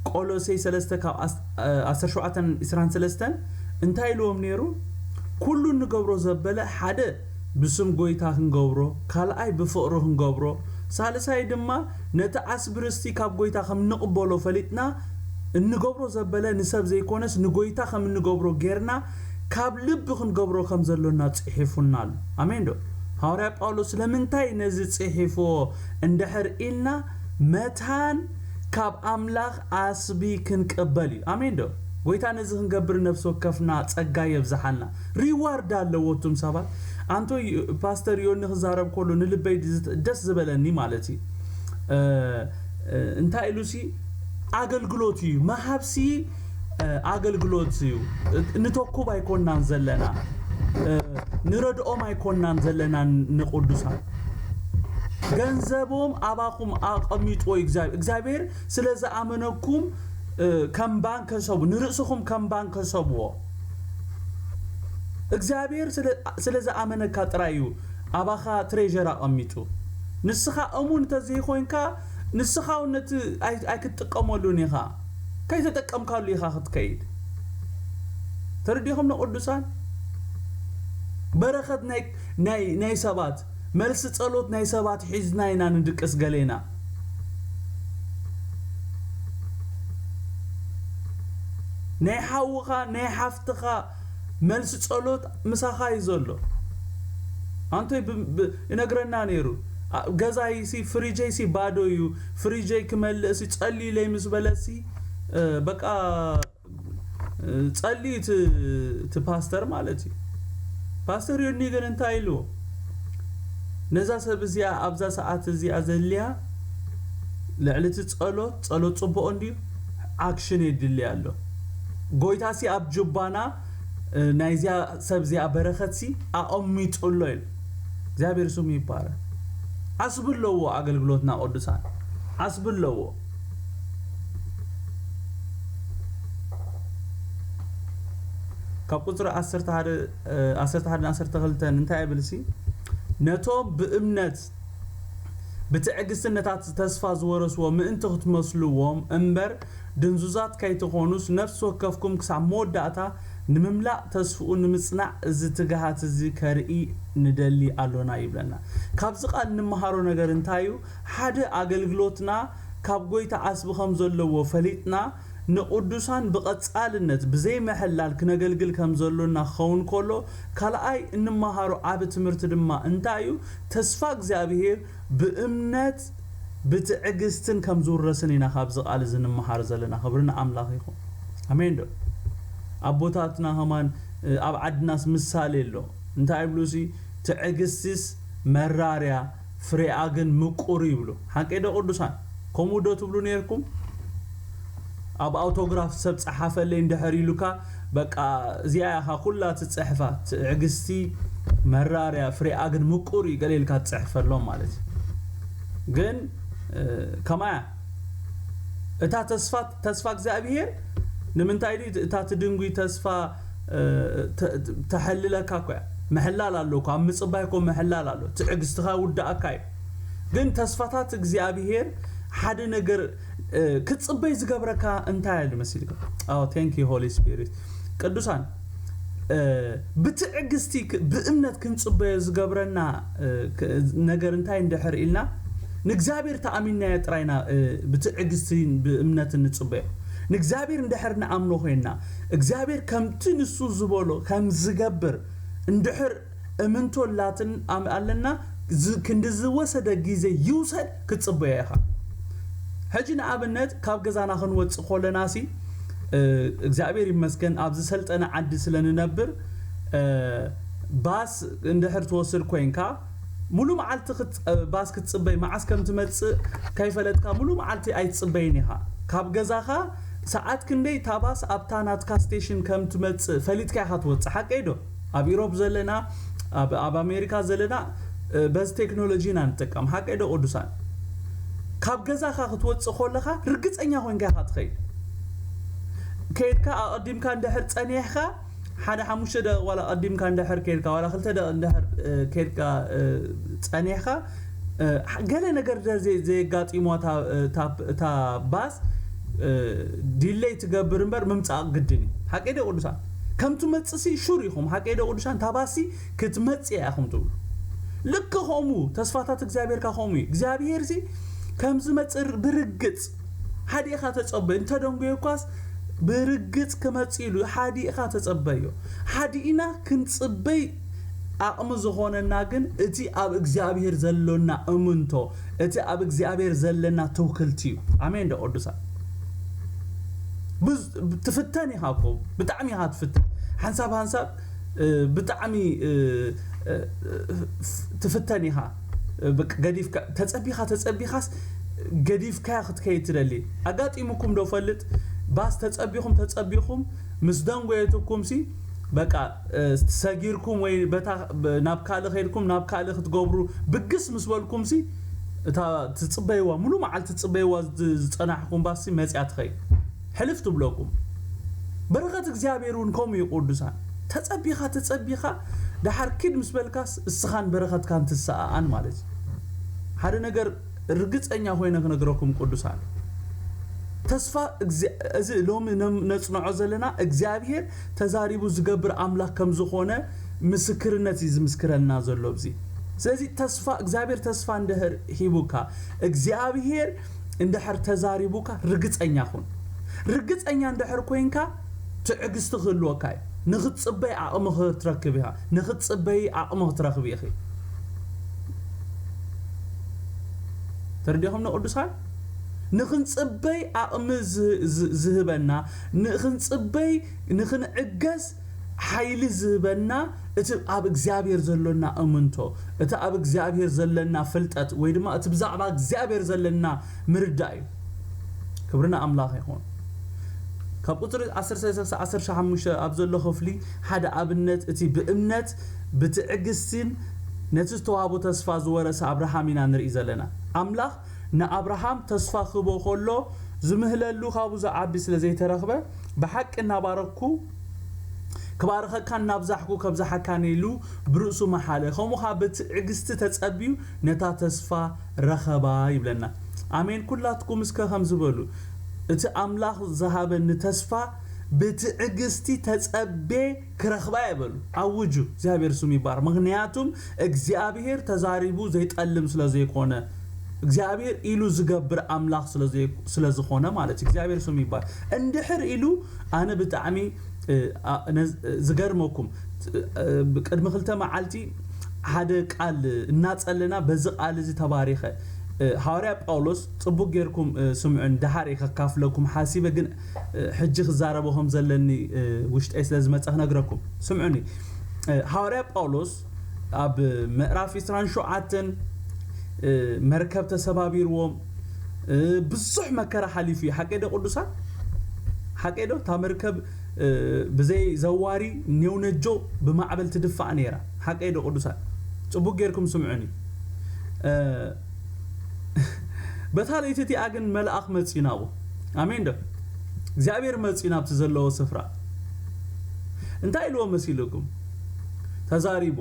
ቆሎሴ ሰለስተ ካብ ዓስ-፣ እ፣ ዓሰርተ ሸውዓተን ዕስራን ሰለስተን እንታይ ኢልዎም ነይሩ? ኩሉ እንገብሮ ዘበለ ሓደ ብስም ጎይታ ክንገብሮ፣ ካልኣይ ብፍቕሪ ክንገብሮ፣ ሳልሳይ ድማ ነቲ ዓስቢ ርስቲ ካብ ጎይታ ከም እንቕበሎ ፈሊጥና እንገብሮ ዘበለ ንሰብ ዘይኮነስ ንጎይታ ከም እንገብሮ ጌርና ካብ ልቢ ክንገብሮ ከም ዘሎና ጽሒፉና ኣሎ። ኣሜን ዶ? ሃዋርያ ጳውሎስ ስለምንታይ ነዚ ጽሒፍዎ እንድሕር ኢልና መታን ካብ ኣምላኽ ዓስቢ ክንቅበል እዩ። ኣሜን ዶ? ጎይታ ነዚ ክንገብር ነፍሲ ወከፍና ጸጋ የብዝሓልና። ሪዋርድ ኣለዎ እቱም ሰባት። ኣንቶይ ፓስተር ዮኒ ክዛረብ ከሎ ንልበይ ድ-፣ ደስ ዝበለኒ ማለት እዩ። እ፣ እ፣ እንታይ ኢሉሲ ኣገልግሎት እዩ። መሃብሲ፣ እ፣ ኣገልግሎት እዩ። እ፣ ንተኩብ ኣይኮንናን ዘለና። ንረድኦም ኣይኮናን ዘለና ንቅዱሳን። ገንዘቦም ኣባኹም ኣቐሚጥዎ እዩ እግዚኣብሔር። እግዚኣብሔር ስለ ዝኣመነኩም ከም ባንክ ሕሰቡ፣ ንርእስኹም ከም ባንክ ሕሰብዎ። እግዚኣብሔር ስለ ዝኣመነካ ጥራይ እዩ ኣባኻ ትሬር ኣቐሚጡ። ንስኻ እሙን እንተዘይኮይንካ ንስኻ እውን ነቲ ኣይክትጥቀመሉን ኢኻ። ከይተጠቀምካሉ ኢኻ ክትከይድ። ተረዲኹም ንቅዱሳን? በረኸት ናይ ናይ ናይ ሰባት፣ መልሲ ጸሎት ናይ ሰባት ሒዝና ኢና ንድቅስ ገሌና። ናይ ሓውኻ ናይ ሓፍትኻ መልሲ ጸሎት ምሳኻ እዩ ዘሎ። ኣንቶይ ይነግረና ነይሩ። ገዛይሲ ፍሪጀይሲ ባዶ እዩ፣ ፍሪጀይ ክመልእሲ ጸልዩለይ ምስ በለሲ በቃ ጸልዩ እቲ ፓስተር ማለት እዩ። ፓስተር ዮኒ ግን እንታይ ኢልዎ? ነዛ ሰብ እዚኣ ኣብዛ ሰዓት እዚኣ ዘልያ ልዕሊ እቲ ጸሎት፣ ጸሎት ጽቡቕ እንድዩ፣ ኣክሽን የድልያ ኣሎ። ጎይታሲ ኣብ ጁባና ናይዚኣ ሰብ እዚኣ በረኸትሲ ኣቐሚጡ ኣሎ ኢሉ። እግዚኣብሔር ስሙ ይባረክ። ዓስቢ ኣለዎ ኣገልግሎትና ቅዱሳን፣ ዓስቢ ኣለዎ። ካብ ቁፅሪ ዓሰርተ ሓደ ዓሰርተ ሓደ ዓሰርተ ክልተ እንታይ ይብል ሲ? ነቶም ብእምነት ብትዕግስቲ ነታ ተስፋ ዝወረስዎ ምእንቲ ክትመስልዎም እምበር ድንዙዛት ከይትኾኑስ ነፍሲ ወከፍኩም ክሳብ መወዳእታ ንምምላእ ተስፍኡ ንምጽናዕ እዚ ትግሃት እዚ ከርኢ ንደሊ ኣሎና ይብለና። ካብዚ ቃል እንመሃሮ ነገር እንታይ እዩ? ሓደ ኣገልግሎትና ካብ ጎይታ ዓስቢ ከም ዘለዎ ፈሊጥና ንቅዱሳን ብቐጻልነት ብዘይ ምሕላል ክነገልግል ከም ዘሎና ክኸውን ከሎ፣ ካልኣይ እንመሃሮ ዓቢ ትምህርቲ ድማ እንታይ እዩ? ተስፋ እግዚኣብሔር ብእምነት ብትዕግስትን ከም ዝውረስን ኢና ካብዚ ቃል እዚ ንምሃር ዘለና። ክብሪ ንኣምላኽ ይኹን። ኣሜን ዶ? ኣቦታትና ከማን ኣብ ዓድናስ ምሳሌ ኣሎ። እንታይ ይብሉ ሲ? ትዕግስትስ መራርያ ፍሬኣ ግን ምቁር ይብሉ። ሓቂ ዶ ቅዱሳን? ከምኡ ዶ ትብሉ ነርኩም? ኣብ ኣውቶግራፍ ሰብ ጸሓፈለይ እንድሕር ኢሉካ በቃ እዚኣ ኢኻ ኩላ ትጽሕፋ፣ ትዕግስቲ መራርያ ፍሬኣ ግን ምቁር እዩ ገለ ኢልካ ትጽሕፈሎም ማለት እዩ። ግን ከማያ እታ ተስፋ ተስፋ እግዚኣብሔር ንምንታይ ድዩ እታ ትድንጉይ ተስፋ ተሐልለካ እኮ እያ። ምሕላል ኣሎ እኮ፣ ኣብ ምጽባይ እኮ ምሕላል ኣሎ። ትዕግስትኻ ይውድኣካ እዩ። ግን ተስፋታት እግዚኣብሔር ሓደ ነገር ክትጽበይ ዝገብረካ እንታይ ኣሎ መሲልካ? ኣዎ፣ thank you Holy Spirit። ቅዱሳን ብትዕግስቲ ብእምነት ክንጽበዮ ዝገብረና ነገር እንታይ እንድሕር ኢልና ንእግዚኣብሔር ተኣሚንናዮ ጥራይና ብትዕግስቲ ብእምነት እንጽበዮ። ንእግዚኣብሔር እንድሕር ንኣምኖ ኮይንና እግዚኣብሔር ከምቲ ንሱ ዝበሎ ከም ዝገብር እንድሕር እምንቶ ላትን ኣለና። ክንዲ ዝወሰደ ግዜ ይውሰድ ክትጽበዮ ኢኻ። ሕጂ ንኣብነት ካብ ገዛና ክንወጽእ ኮለና ሲ እግዚኣብሔር ይመስገን ኣብ ዝሰልጠነ ዓዲ ስለ ንነብር ባስ እንድሕር ትወስድ ኮይንካ ሙሉ መዓልቲ ባስ ክትጽበይ መዓስ ከም ትመጽእ ከይፈለጥካ ሙሉ መዓልቲ ኣይትጽበይን ኢኻ። ካብ ገዛኻ ሰዓት ክንደይ እታ ባስ ኣብታ ናትካ ስቴሽን ከም ትመጽእ ፈሊጥካ ኢኻ ትወጽእ። ሓቀይ ዶ? ኣብ ኢሮፕ ዘለና ኣብ ኣሜሪካ ዘለና በዚ ቴክኖሎጂ ኢና ንጥቀም። ሓቀይ ዶ ቅዱሳን? ካብ ገዛኻ ክትወጽእ ከለኻ ርግጸኛ ኮይንካ ኢኻ ትኸይድ። ከይድካ ኣቐዲምካ እንድሕር ጸኒሕካ ሓደ ሓሙሽተ ደቂቕ ዋላ ቀዲምካ እንድሕር ከይድካ ዋላ ክልተ ደቂቕ እንድሕር ከይድካ ጸኒሕካ ገለ ነገር ዘየጋጢሞ እታ ባስ ዲለይ ትገብር እምበር ምምፃእ ግድን እዩ። ሓቀይ ዶ ቅዱሳን? ከም ትመፅእ ሲ ሹር ኢኹም። ሓቀይ ዶ ቅዱሳን? እታ ባስ ሲ ክትመፅእ እያ ኢኹም ትብሉ። ልክ ከምኡ ተስፋታት እግዚኣብሔር ከ ከምኡ እዩ። እግዚኣብሔር ሲ ከም ዝመፅእ ብርግፅ ሓዲእኻ ተፀበዩ። እንተደንጎየኳስ ብርግፅ ክመፅእ ኢሉ ሓዲእኻ ተፀበዮ። ሓዲእና ክንፅበይ ዓቕሚ ዝኾነና ግን እቲ ኣብ እግዚኣብሔር ዘሎና እምንቶ፣ እቲ ኣብ እግዚኣብሔር ዘለና ትውክልቲ እዩ። ኣሜን ዶ ቅዱሳን? ትፍተን ኢኻ እኮ፣ ብጣዕሚ ኢኻ ትፍተን። ሓንሳብ ሓንሳብ ብጣዕሚ ትፍተን ኢኻ። ገዲፍካ ተጸቢኻ ተጸቢኻስ ገዲፍካያ ክትከይድ ትደሊ። ኣጋጢሙኩም ዶ ፈልጥ? ባስ ተጸቢኹም ተጸቢኹም ምስ ደንጎየትኩም ሲ በቃ ሰጊርኩም ወይ በታ ናብ ካልእ ከይድኩም ናብ ካልእ ክትገብሩ ብግስ ምስ በልኩም ሲ እታ ትጽበይዋ ሙሉ መዓልቲ ትጽበይዋ ዝጸናሕኩም ባሲ መጽያ ትኸይ ሕልፍ ትብለኩም። በረኸት እግዚኣብሔር እውን ከምኡ እዩ። ቅዱሳን ተጸቢኻ ተጸቢኻ ደሓር ኪድ ምስ በልካስ እስኻን በረኸትካን ትሰኣኣን ማለት እዩ። ሓደ ነገር ርግጸኛ ኮይነ ክነግረኩም ቅዱሳን፣ ተስፋ እዚ ሎሚ ነጽንዖ ዘለና እግዚኣብሔር ተዛሪቡ ዝገብር ኣምላኽ ከም ዝኾነ ምስክርነት እዩ ዝምስክረልና ዘሎ ኣብዚ። ስለዚ ተስፋ እግዚኣብሔር ተስፋ እንድሕር ሂቡካ፣ እግዚኣብሔር እንድሕር ተዛሪቡካ ርግጸኛ ኩን። ርግጸኛ እንድሕር ኮይንካ ትዕግስቲ ክህልወካ እዩ። ንኽትጽበይ ዓቕሚ ክትረክብ ኢኻ። ንኽትጽበይ ዓቕሚ ክትረክብ ኢኺ። ተረዲኹም ንቅዱሳን ንኽንጽበይ ዓቕሚ ዝህበና ንኽንጽበይ ንኽንዕገስ ሓይሊ ዝህበና እቲ ኣብ እግዚኣብሔር ዘሎና እምንቶ እቲ ኣብ እግዚኣብሔር ዘለና ፍልጠት ወይ ድማ እቲ ብዛዕባ እግዚኣብሔር ዘለና ምርዳእ እዩ። ክብርና ኣምላኽ ይኹን። ካብ ቁፅሪ ዓሰርተ ሰለስተ ዓሰርተ ሓሙሽተ ኣብ ዘሎ ክፍሊ ሓደ ኣብነት እቲ ብእምነት ብትዕግስትን ነቲ ዝተዋህቦ ተስፋ ዝወረሰ ኣብርሃም ኢና ንርኢ ዘለና። ኣምላኽ ንኣብርሃም ተስፋ ክህቦ ከሎ ዝምህለሉ ካብኡ ዝዓቢ ስለ ዘይተረኽበ ብሓቂ እናባረኩ ክባርኸካን እናብዛሕኩ ከብዛሓካን ኢሉ ብርእሱ መሓለ። ከምኡ ኸዓ ብትዕግስቲ ተጸብዩ ነታ ተስፋ ረኸባ ይብለና። ኣሜን። ኩላትኩም እስከ ከምዚ በሉ፣ እቲ ኣምላኽ ዝሃበኒ ተስፋ ብትዕግስቲ ተጸቤ ክረኽባ እየ በሉ። ኣውጁ። እግዚኣብሔር ስሙ ይባረክ። ምኽንያቱም እግዚኣብሔር ተዛሪቡ ዘይጠልም ስለ ዘይኮነ እግዚኣብሔር ኢሉ ዝገብር ኣምላኽ ስለ ዝኾነ ማለት እግዚኣብሔር ስሙ ይባል። እንድሕር ኢሉ ኣነ ብጣዕሚ ዝገርመኩም ቅድሚ ክልተ መዓልቲ ሓደ ቃል እናጸለና በዚ ቃል እዚ ተባሪኸ። ሃዋርያ ጳውሎስ ጽቡቅ ጌርኩም ስምዑን ደሓር እየ ከካፍለኩም ሓሲበ ግን ሕጂ ክዛረቦ ከም ዘለኒ ውሽጠይ ስለ ዝመጸ ክነግረኩም ስምዑኒ። ሃዋርያ ጳውሎስ ኣብ ምዕራፍ ዕስራን ሸውዓተን መርከብ ተሰባቢርዎም ብዙሕ መከራ ሓሊፉ እዩ። ሓቀይ ዶ ቅዱሳን? ሓቀይ ዶ? እታ መርከብ ብዘይ ዘዋሪ ኔው ነጆ ብማዕበል ትድፋእ ነይራ። ሓቀይ ዶ ቅዱሳን? ጽቡቅ ጌርኩም ስምዑኒ። በታ ለይቲ እቲኣ ግን መልኣኽ መጺኡ ናብኡ። ኣሜን ዶ? እግዚኣብሔር መጺኡ ናብቲ ዘለዎ ስፍራ እንታይ ኢልዎ መሲልኩም? ተዛሪቦ።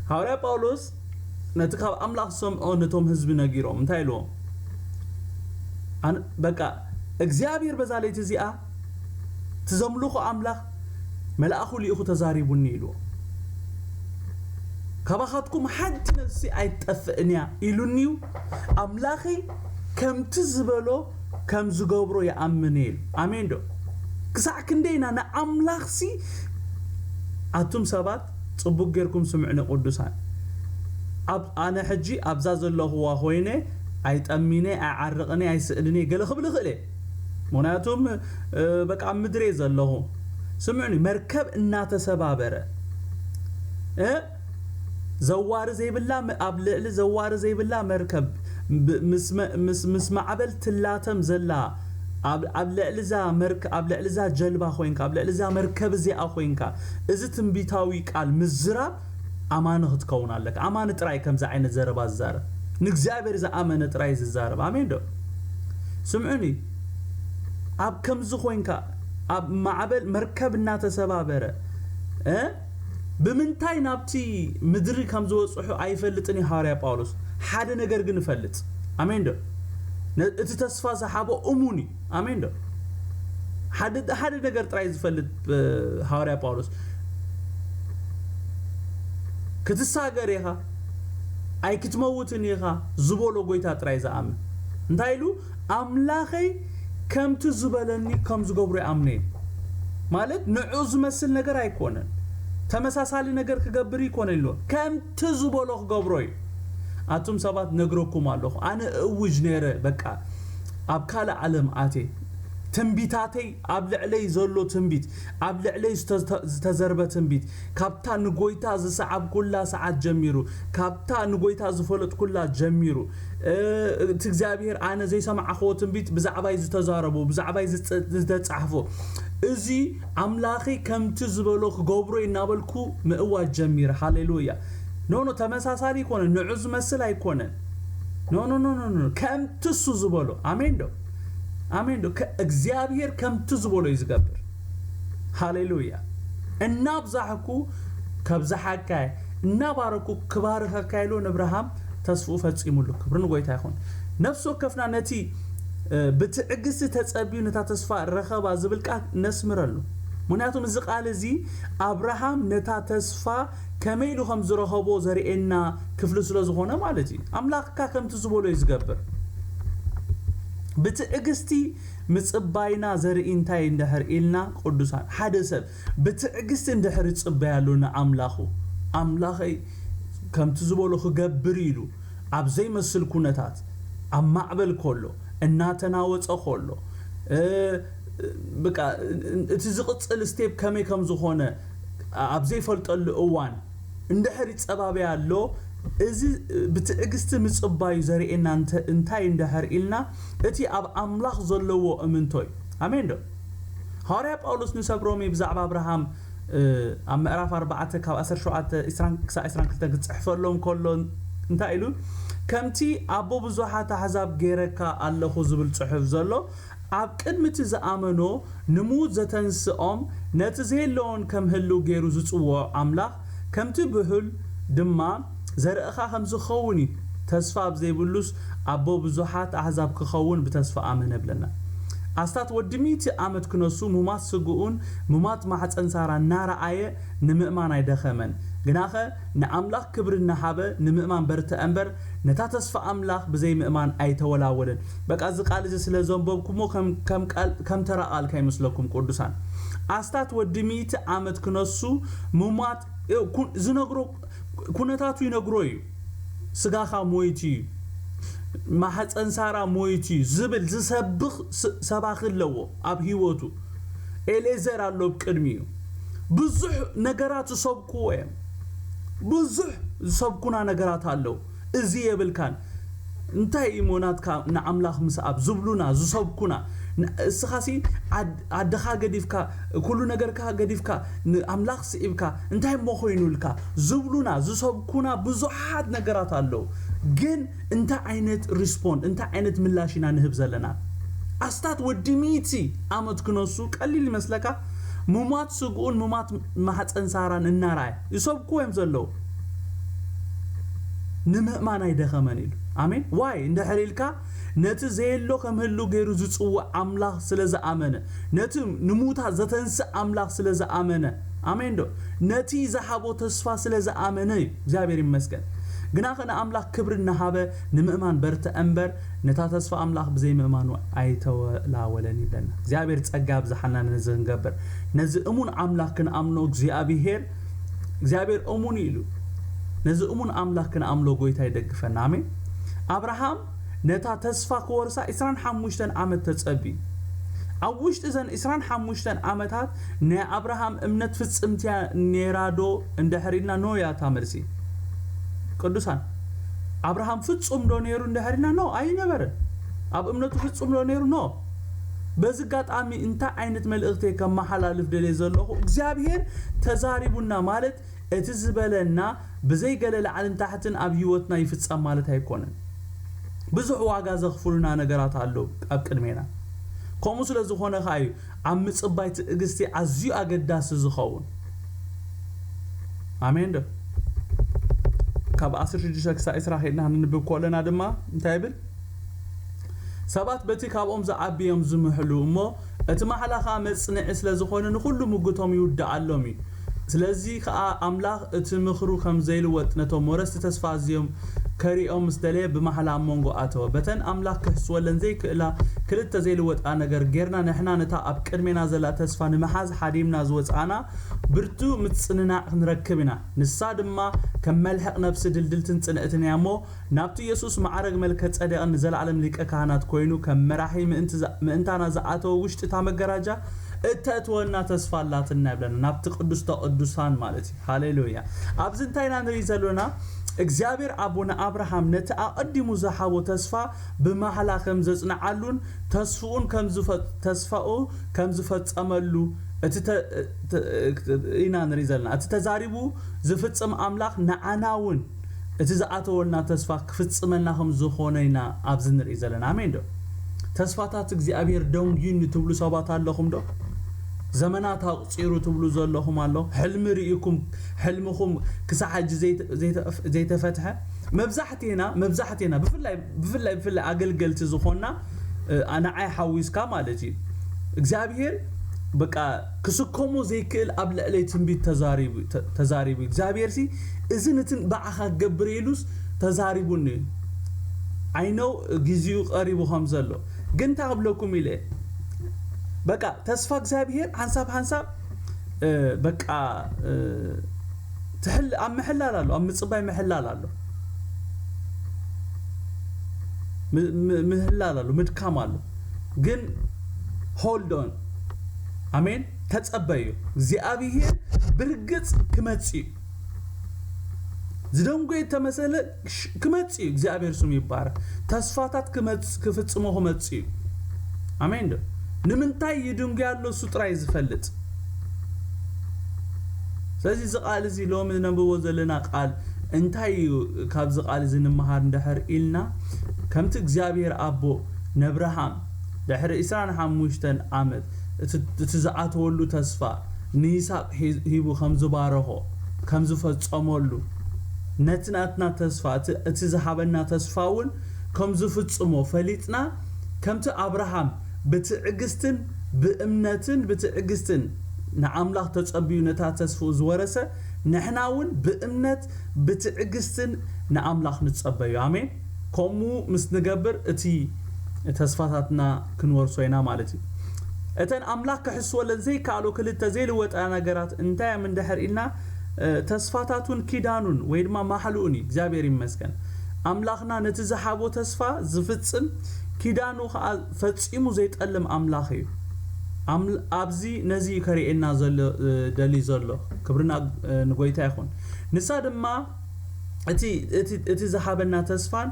ሃዋርያ ጳውሎስ ነቲ ካብ ኣምላኽ ዝሰምዖ ነቶም ህዝቢ ነጊሮም እንታይ ኢልዎም? በቃ እግዚኣብሔር በዛ ለይቲ እዚኣ ትዘምልኹ ኣምላኽ መልኣኹ ልኢኹ ተዛሪቡኒ ኢልዎ። ካባኻትኩም ሓንቲ ነፍሲ ኣይትጠፍእን እያ ኢሉኒ እዩ ኣምላኸይ ከምቲ ዝበሎ ከም ዝገብሮ ይኣምን እየ ኢሉ። ኣሜን ዶ? ክሳዕ ክንደይ ኢና ንኣምላኽሲ ኣቱም ሰባት ጽቡቅ ጌርኩም ስምዕኒ ቅዱሳን ኣብ ኣነ ሕጂ ኣብዛ ዘለኹዋ ኮይነ ኣይጠሚነ ኣይዓርቕን ኣይስእንን እየ ገለ ክብል እኽእል እየ። ምኽንያቱም በቃ ኣብ ምድሪ እየ ዘለኹ። ስምዑኒ፣ መርከብ እናተሰባበረ እ ዘዋሪ ዘይብላ ኣብ ልዕሊ ዘዋሪ ዘይብላ መርከብ ምስ ማዕበል ትላተም ዘላ ኣብ ልዕሊ እዛ ጀልባ ኮይንካ ኣብ ልዕሊ እዛ መርከብ እዚኣ ኮይንካ እዚ ትንቢታዊ ቃል ምዝራብ ኣማኒ ክትከውን ኣለካ። ኣማኒ ጥራይ ከምዚ ዓይነት ዘረባ ዝዛረብ ንእግዚኣብሔር ዝኣመነ ጥራይ ዝዛረብ። ኣሜን ዶ? ስምዑኒ፣ ኣብ ከምዚ ኮይንካ ኣብ ማዕበል መርከብ እናተሰባበረ እ ብምንታይ ናብቲ ምድሪ ከም ዝበፅሑ ኣይፈልጥን እዩ ሃዋርያ ጳውሎስ። ሓደ ነገር ግን እፈልጥ። ኣሜን ዶ? እቲ ተስፋ ዝሓቦ እሙን እዩ። ኣሜን ዶ? ሓደ ነገር ጥራይ ዝፈልጥ ሃዋርያ ጳውሎስ ክትሳገር ኢኻ ኣይክትመውትን ኢኻ ዝበሎ ጎይታ ጥራይ ዝኣምን እንታይ ኢሉ ኣምላኸይ ከምቲ ዝበለኒ ከም ዝገብሮ ይኣምነ ማለት ንዑ ዝመስል ነገር ኣይኮነን ተመሳሳሊ ነገር ክገብር ይኮነ ኢሉ ከምቲ ዝበሎ ክገብሮ እዩ ኣቱም ሰባት ነግረኩም ኣለኹ ኣነ እውጅ ነይረ በቃ ኣብ ካልእ ዓለም ኣቴ ትንቢታተይ፣ ኣብ ልዕለይ ዘሎ ትንቢት፣ ኣብ ልዕለይ ዝተተ- ዝተዘርበ ትንቢት፣ ካብታ ንጎይታ ዝሰዓብኩላ ሰዓት ጀሚሩ፣ ካብታ ንጎይታ ዝፈለጥኩላ ጀሚሩ፣ እ፣ እቲ እግዚኣብሔር ኣነ ዘይሰማዕኽዎ ትንቢት ብዛዕባይ ዝተዛረቦ፣ ብዛዕባይ ዝጸ- ዝተጻሕፎ፣ እዚ ኣምላኸይ ከምቲ ዝበሎ ክገብሮ እናበልኩ ምእዋጅ ጀሚረ። ሃሌሉያ። ኖ ኖ፣ ተመሳሳሊ ኣይኮነን፣ ንዑ ዝመስል ኣይኮነን። ኖ ኖ ኖ ኖ ኖ፣ ከምቲ እሱ ዝበሎ። ኣሜን ዶ? ኣሜን ዶ? ከ እግዚኣብሔር ከምቲ ዝበሎ እዩ ዝገብር። ሃሌሉያ። እናብዛሕኩ ከብዝሓካ እየ፣ እናባረኩ ክባርኸካ ኢሉ ንኣብርሃም ተስፍኡ ፈጺሙሉ። ክብሪ ንጎይታ ይኹን። ነፍሲ ወከፍና ነቲ ብትዕግስቲ ተጸብዩ ነታ ተስፋ ረኸባ ዝብል ቃል ነስምረሉ። ምክንያቱም እዚ ቃል እዚ ኣብርሃም ነታ ተስፋ ከመይ ኢሉ ከም ዝረኸቦ ዘርእየና ክፍሊ ስለ ዝኾነ ማለት እዩ። ኣምላኽካ ከምቲ ዝበሎ እዩ ዝገብር። ብትዕግስቲ ምጽባይና ዘርኢ እንታይ እንድሕር ኢልና ቅዱሳን፣ ሓደ ሰብ ብትዕግስቲ እንድሕር ይጽበያሉ ንኣምላኹ፣ ኣምላኸይ ከምቲ ዝበሎ ክገብር ኢሉ ኣብ ዘይመስል ኩነታት፣ ኣብ ማዕበል ከሎ፣ እናተናወጸ ከሎ፣ እ፣ በቃ እቲ ዝቕጽል ስቴፕ ከመይ ከም ዝኾነ ኣብ ዘይፈልጠሉ እዋን እንድሕር ይጸባበያ ኣሎ፣ እዚ ብትዕግስቲ ምጽባዩ ዘርእየና እንተ- እንታይ እንድሕር ኢልና፣ እቲ ኣብ ኣምላኽ ዘለዎ እምንቶ እዩ። ኣሜን ዶ? ሃዋርያ ጳውሎስ ንሰብ ሮሜ ብዛዕባ ኣብርሃም፣ እ፣ ኣብ ምዕራፍ ኣርባዕተ ካብ ዓሰርተ ሸውዓተ፣ ዕስራን ክሳብ ዕስራን ክልተን ክጽሕፈሎም ከሎ እንታይ ኢሉ? "ከምቲ ኣቦ ብዙሓት ኣሕዛብ ገይረካ ኣለኹ" ዝብል ጽሑፍ ዘሎ፣ ኣብ ቅድሚ እቲ ዝኣመኖ ንምዉት ዘተንስኦም፣ ነቲ ዘየለዎን ከም ህልው ገይሩ ዝጽውዖ ኣምላኽ፣ ከምቲ ብሁል ድማ ዘርእኻ ከም ዝኸውን እዩ። ተስፋ ኣብ ዘይብሉስ ኣቦ ብዙሓት ኣሕዛብ ክኸውን ብተስፋ ኣመነ ብለና። ኣስታት ወዲ ሚእቲ ዓመት ክነሱ፣ ሙማት ስግኡን ሙማት ማሕፀን ሳራ እናረኣየ ንምእማን ኣይደኸመን። ግናኸ ንኣምላኽ ክብሪ እናሃበ ንምእማን በርትዐ እምበር፣ ነታ ተስፋ ኣምላኽ ብዘይ ምእማን ኣይተወላወለን። በቃ፣ እዚ ቃል እዚ ስለ ዘንበብኩሞ ከም፣ ከም ቃል፣ ከም ተራ ቃል ከይመስለኩም ቅዱሳን። ኣስታት ወዲ ሚእቲ ዓመት ክነሱ፣ ሙማት፣ እ፣ ኩ-፣ ዝነግሮ፣ ኩነታቱ ይነግሮ እዩ። ስጋኻ ሞይቱ እዩ፣ ማሕፀን ሳራ ሞይቱ እዩ ዝብል ዝሰብኽ ስ-፣ ሰባኺ ኣለዎ ኣብ ህይወቱ። ኤሌዘር ኣሎ ኣብ ቅድሚኡ። ብዙሕ ነገራት ዝሰብክዎ እዮም። ብዙሕ ዝሰብኩና ነገራት ኣለዉ። እዚ የብልካን። እንታይ እዩ ሞናትካ ንኣምላኽ ምስኣብ ዝብሉና፣ ዝሰብኩና። ን-፣ እስኻሲ ዓድ-፣ ዓድኻ ገዲፍካ፣ ኩሉ ነገርካ ገዲፍካ፣ ንኣምላኽ ስኢብካ፣ እንታይ እሞ ኮይኑልካ? ዝብሉና፣ ዝሰብኩና ብዙሓት ነገራት ኣለዉ። ግን እንታይ ዓይነት ሪስፖንድ፣ እንታይ ዓይነት ምላሽ ኢና ንህብ ዘለና? ኣስታት ወዲ ሚእቲ ዓመት ክነሱ ቀሊል ይመስለካ? ሙማት ስግኡን ሙማት ማሕፀን ሳራን እናረኣየ ይሰብኩ እዮም ዘለዉ። ንምእማን ኣይደኸመን ኢሉ። ኣሜን። ዋይ እንድሕር ኢልካ፣ ነቲ ዘየሎ ከም ህሉ ገይሩ ዝጽውዕ ኣምላኽ ስለ ዝኣመነ፣ ነቲ ንሙታት ዘተንስእ ኣምላኽ ስለ ዝኣመነ፣ ኣሜን ዶ? ነቲ ዝሃቦ ተስፋ ስለ ዝኣመነ እዩ። እግዚኣብሔር ይመስገን። ግናኸ ንኣምላኽ ክብሪ እናሃበ ንምእማን በርትዐ እምበር፣ ነታ ተስፋ ኣምላኽ ብዘይምእማኑ ኣይተወላወለን ይብለና። እግዚኣብሔር ጸጋ ያብዝሓልና ነዚ ክንገብር። ነዚ እሙን ኣምላኽ ክንኣምኖ እግዚኣብሔር፣ እግዚኣብሔር እሙን እዩ ኢሉ። ነዚ እሙን ኣምላኽ ክንኣምኖ ጎይታ ይደግፈና። ኣሜን። ኣብርሃም ነታ ተስፋ ክወርሳ ዕስራን ሓሙሽተን ዓመት ተጸብዩ። ኣብ ውሽጢ እዘን ዕስራን ሓሙሽተን ዓመታት ናይ ኣብርሃም እምነት ፍጽምቲ እያ ነይራ ዶ እንድሕር ኢልና፣ ኖ እያ እታ መልሲ። ቅዱሳን፣ ኣብርሃም ፍጹም ዶ ነይሩ እንድሕር ኢልና፣ ኖ ኣይነበረን። ኣብ እምነቱ ፍጹም ዶ ነይሩ? ኖ። በዚ ኣጋጣሚ እንታይ ዓይነት መልእኽቲ እየ ከመሓላልፍ ደልየ ዘለኹ? እግዚኣብሔር ተዛሪቡና ማለት እቲ ዝበለና ብዘይ ገለ ላዕልን ታሕትን ኣብ ህይወትና ይፍጸም ማለት ኣይኮነን። ብዙሕ ዋጋ ዘኽፍሉና ነገራት ኣለዉ ኣብ ቅድሜና። ከምኡ ስለ ዝኾነ ከኣ እዩ ኣብ ምጽባይ ትዕግስቲ ኣዝዩ ኣገዳሲ ዝኸውን። ኣሜን ዶ? ካብ ዓሰርተ ሽዱሽተ ክሳብ ዕስራ ኸድና ክንንብብ ከለና ድማ እንታይ ይብል? ሰባት በቲ ካብኦም ዝዓቢ እዮም ዝምሕሉ እሞ፣ እቲ ማሕላ ኸኣ መጽንዒ ስለ ዝኾነ ንኹሉ ምጉቶም ይውድኣሎም እዩ። ስለዚ ኸኣ ኣምላኽ እቲ ምኽሩ ከም ዘይልወጥ ነቶም ወረስቲ ተስፋ ኣዝዮም ከርእዮም ምስ ደለየ ብማሕላ ኣብ መንጎ ኣተወ። በተን ኣምላኽ ክሕስወለን ዘይክእላ ክልተ ዘይልወጣ ነገር ጌርና ንሕና ነታ ኣብ ቅድሜና ዘላ ተስፋ ንምሓዝ ሓዲምና ዝወጻእና ብርቱ ምጽንናዕ ክንረክብ ኢና። ንሳ ድማ ከም መልሕቕ ነፍሲ ድልድልትን ጽንዕትን እያ እሞ ናብቲ ኢየሱስ ማዕረግ መልከ ጸዴቕን ንዘለዓለም ሊቀ ካህናት ኮይኑ ከም መራሒ ምእንቲ ምእንታና ዝኣተወ ውሽጢ እታ መገራጃ እተእትወና ተስፋ ኣላትና ይብለና ናብቲ ቅዱስተ ቅዱሳን ማለት እዩ። ሃሌሉያ። ኣብዚ እንታይ ኢና ንርኢ ዘሎና? እግዚኣብሔር ኣቦ ንኣብርሃም ነቲ ኣቐዲሙ ዝሃቦ ተስፋ ብማሕላ ከም ዘጽንዓሉን ተስፍኡን ከም ዝፈ- ተስፋኡ ከም ዝፈጸመሉ እቲ ተ- ተ- ኢና ንርኢ ዘለና። እቲ ተዛሪቡ ዝፍጽም ኣምላኽ ንዓና እውን እቲ ዝኣተወልና ተስፋ ክፍጽመልና ከም ዝኾነ ኢና ኣብዚ ንርኢ ዘለና። ኣሜን ዶ? ተስፋታት እግዚኣብሔር ደንጉዩኒ ትብሉ ሰባት ኣለኹም ዶ? ዘመናት ኣቑጺሩ ትብሉ ዘለኹም ኣሎ። ሕልሚ ርኢኩም፣ ሕልምኹም ክሳዕ ሕጂ ዘይተ- ዘይተ- ዘይተፈትሐ። መብዛሕቴና፣ መብዛሕቴና ብፍላይ፣ ብፍላይ፣ ብፍላይ ኣገልገልቲ ዝኾንና፣ እ፣ ንዓይ ሓዊስካ ማለት እዩ። እግዚኣብሔር በቃ ክስከሞ ዘይክእል ኣብ ልዕለይ ትንቢት ተዛሪቡ፣ ተ- ተዛሪቡ። እግዚኣብሔር ሲ እዚ ንትን ብዓኻ ክገብር ኢሉስ ተዛሪቡኒ እዩ። I know ግዜኡ ቀሪቡ ከም ዘሎ። ግን እንታይ ክብለኩም ኢለ? በቃ ተስፋ እግዚኣብሔር ሓንሳብ ሓንሳብ፣ እ፣ በቃ፣ እ፣ ትሕል- ኣብ ምሕላል ኣሎ፣ ኣብ ምጽባይ ምሕላል ኣሎ። ም- ም- ምህላል ኣሎ፣ ምድካም ኣሎ። ግን hold on። ኣሜን። ተጸበዩ። እግዚኣብሔር ብርግጽ ክመጽእ እዩ። ዝደንጎየ ተመሰለ ሽ- ክመጽእ እዩ። እግዚኣብሔር ስሙ ይባረክ። ተስፋታት ክመጽ- ክፍጽሞ ክመጽእ እዩ። ኣሜን ዶ? ንምንታይ ይድንጉ ኣሎ እሱ ጥራይ ዝፈልጥ። ስለዚ እዚ ቃል እዚ ሎሚ ነንብቦ ዘለና ቃል እንታይ እዩ? ካብዚ ቃል እዚ ንምሃር እንድሕር ኢልና ከምቲ እግዚኣብሔር ኣቦ ነብርሃም ድሕሪ ዕስራን ሓሙሽተን ዓመት እቲ እቲ ዝኣተወሉ ተስፋ ንይስሐቅ ሂቡ ከም ዝባረኾ ከም ዝፈጸመሉ ነቲ ናትና ተስፋ እቲ ዝሃበና ተስፋ እውን ከም ዝፍጽሞ ፈሊጥና ከምቲ ኣብርሃም ብትዕግስትን ብእምነትን ብትዕግስትን ንኣምላኽ ተጸብዩ ነታ ተስፍኡ ዝወረሰ ንሕና እውን ብእምነት ብትዕግስትን ንኣምላኽ ንጸበዩ። ኣሜን። ከምኡ ምስ ንገብር እቲ ተስፋታትና ክንወርሶ ኢና ማለት እዩ። እተን ኣምላኽ ክሕስወለን ዘይከኣሎ ክልተ ዘይልወጣ ነገራት እንታይ እዮም እንድሕር ኢልና ተስፋታቱን ኪዳኑን ወይ ድማ ማሕልኡን እዩ እግዚኣብሔር ይመስገን ኣምላኽና ነቲ ዝሓቦ ተስፋ ዝፍጽም ኪዳኑ ከዓ ፈጺሙ ዘይጠልም ኣምላኽ እዩ ኣብዚ ነዚ ከርእየና ዘሎ ደልዩ ዘሎ ክብርና ንጎይታ ይኹን ንሳ ድማ እቲ ዝሃበና ተስፋን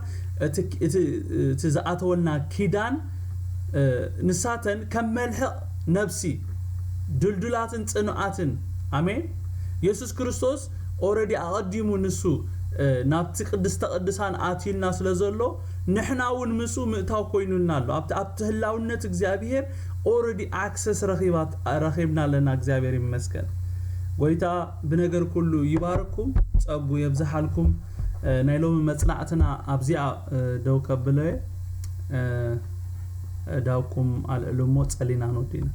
እቲ ዝኣተወልና ኪዳን ንሳተን ከም መልሕቕ ነብሲ ድልዱላትን ጽኑዓትን ኣሜን የሱስ ክርስቶስ ኦረዲ ኣቐዲሙ ንሱ ናብቲ ቅድስተ ቅዱሳን ኣትዩልና ስለ ዘሎ ንሕና እውን ምስኡ ምእታው ኮይኑልና ኣሎ ኣብቲ ኣብቲ ህላውነት እግዚኣብሔር ኦረዲ ኣክሰስ ረኺባት ረኺብና ኣለና እግዚኣብሔር ይመስገን ጎይታ ብነገር ኩሉ ይባርኩም ጸጉ የብዝሓልኩም ናይ ሎሚ መጽናዕትና ኣብዚኣ ደው ከብለየ ዳውኩም ኣልዕሉ እሞ ጸሊና ንወዲና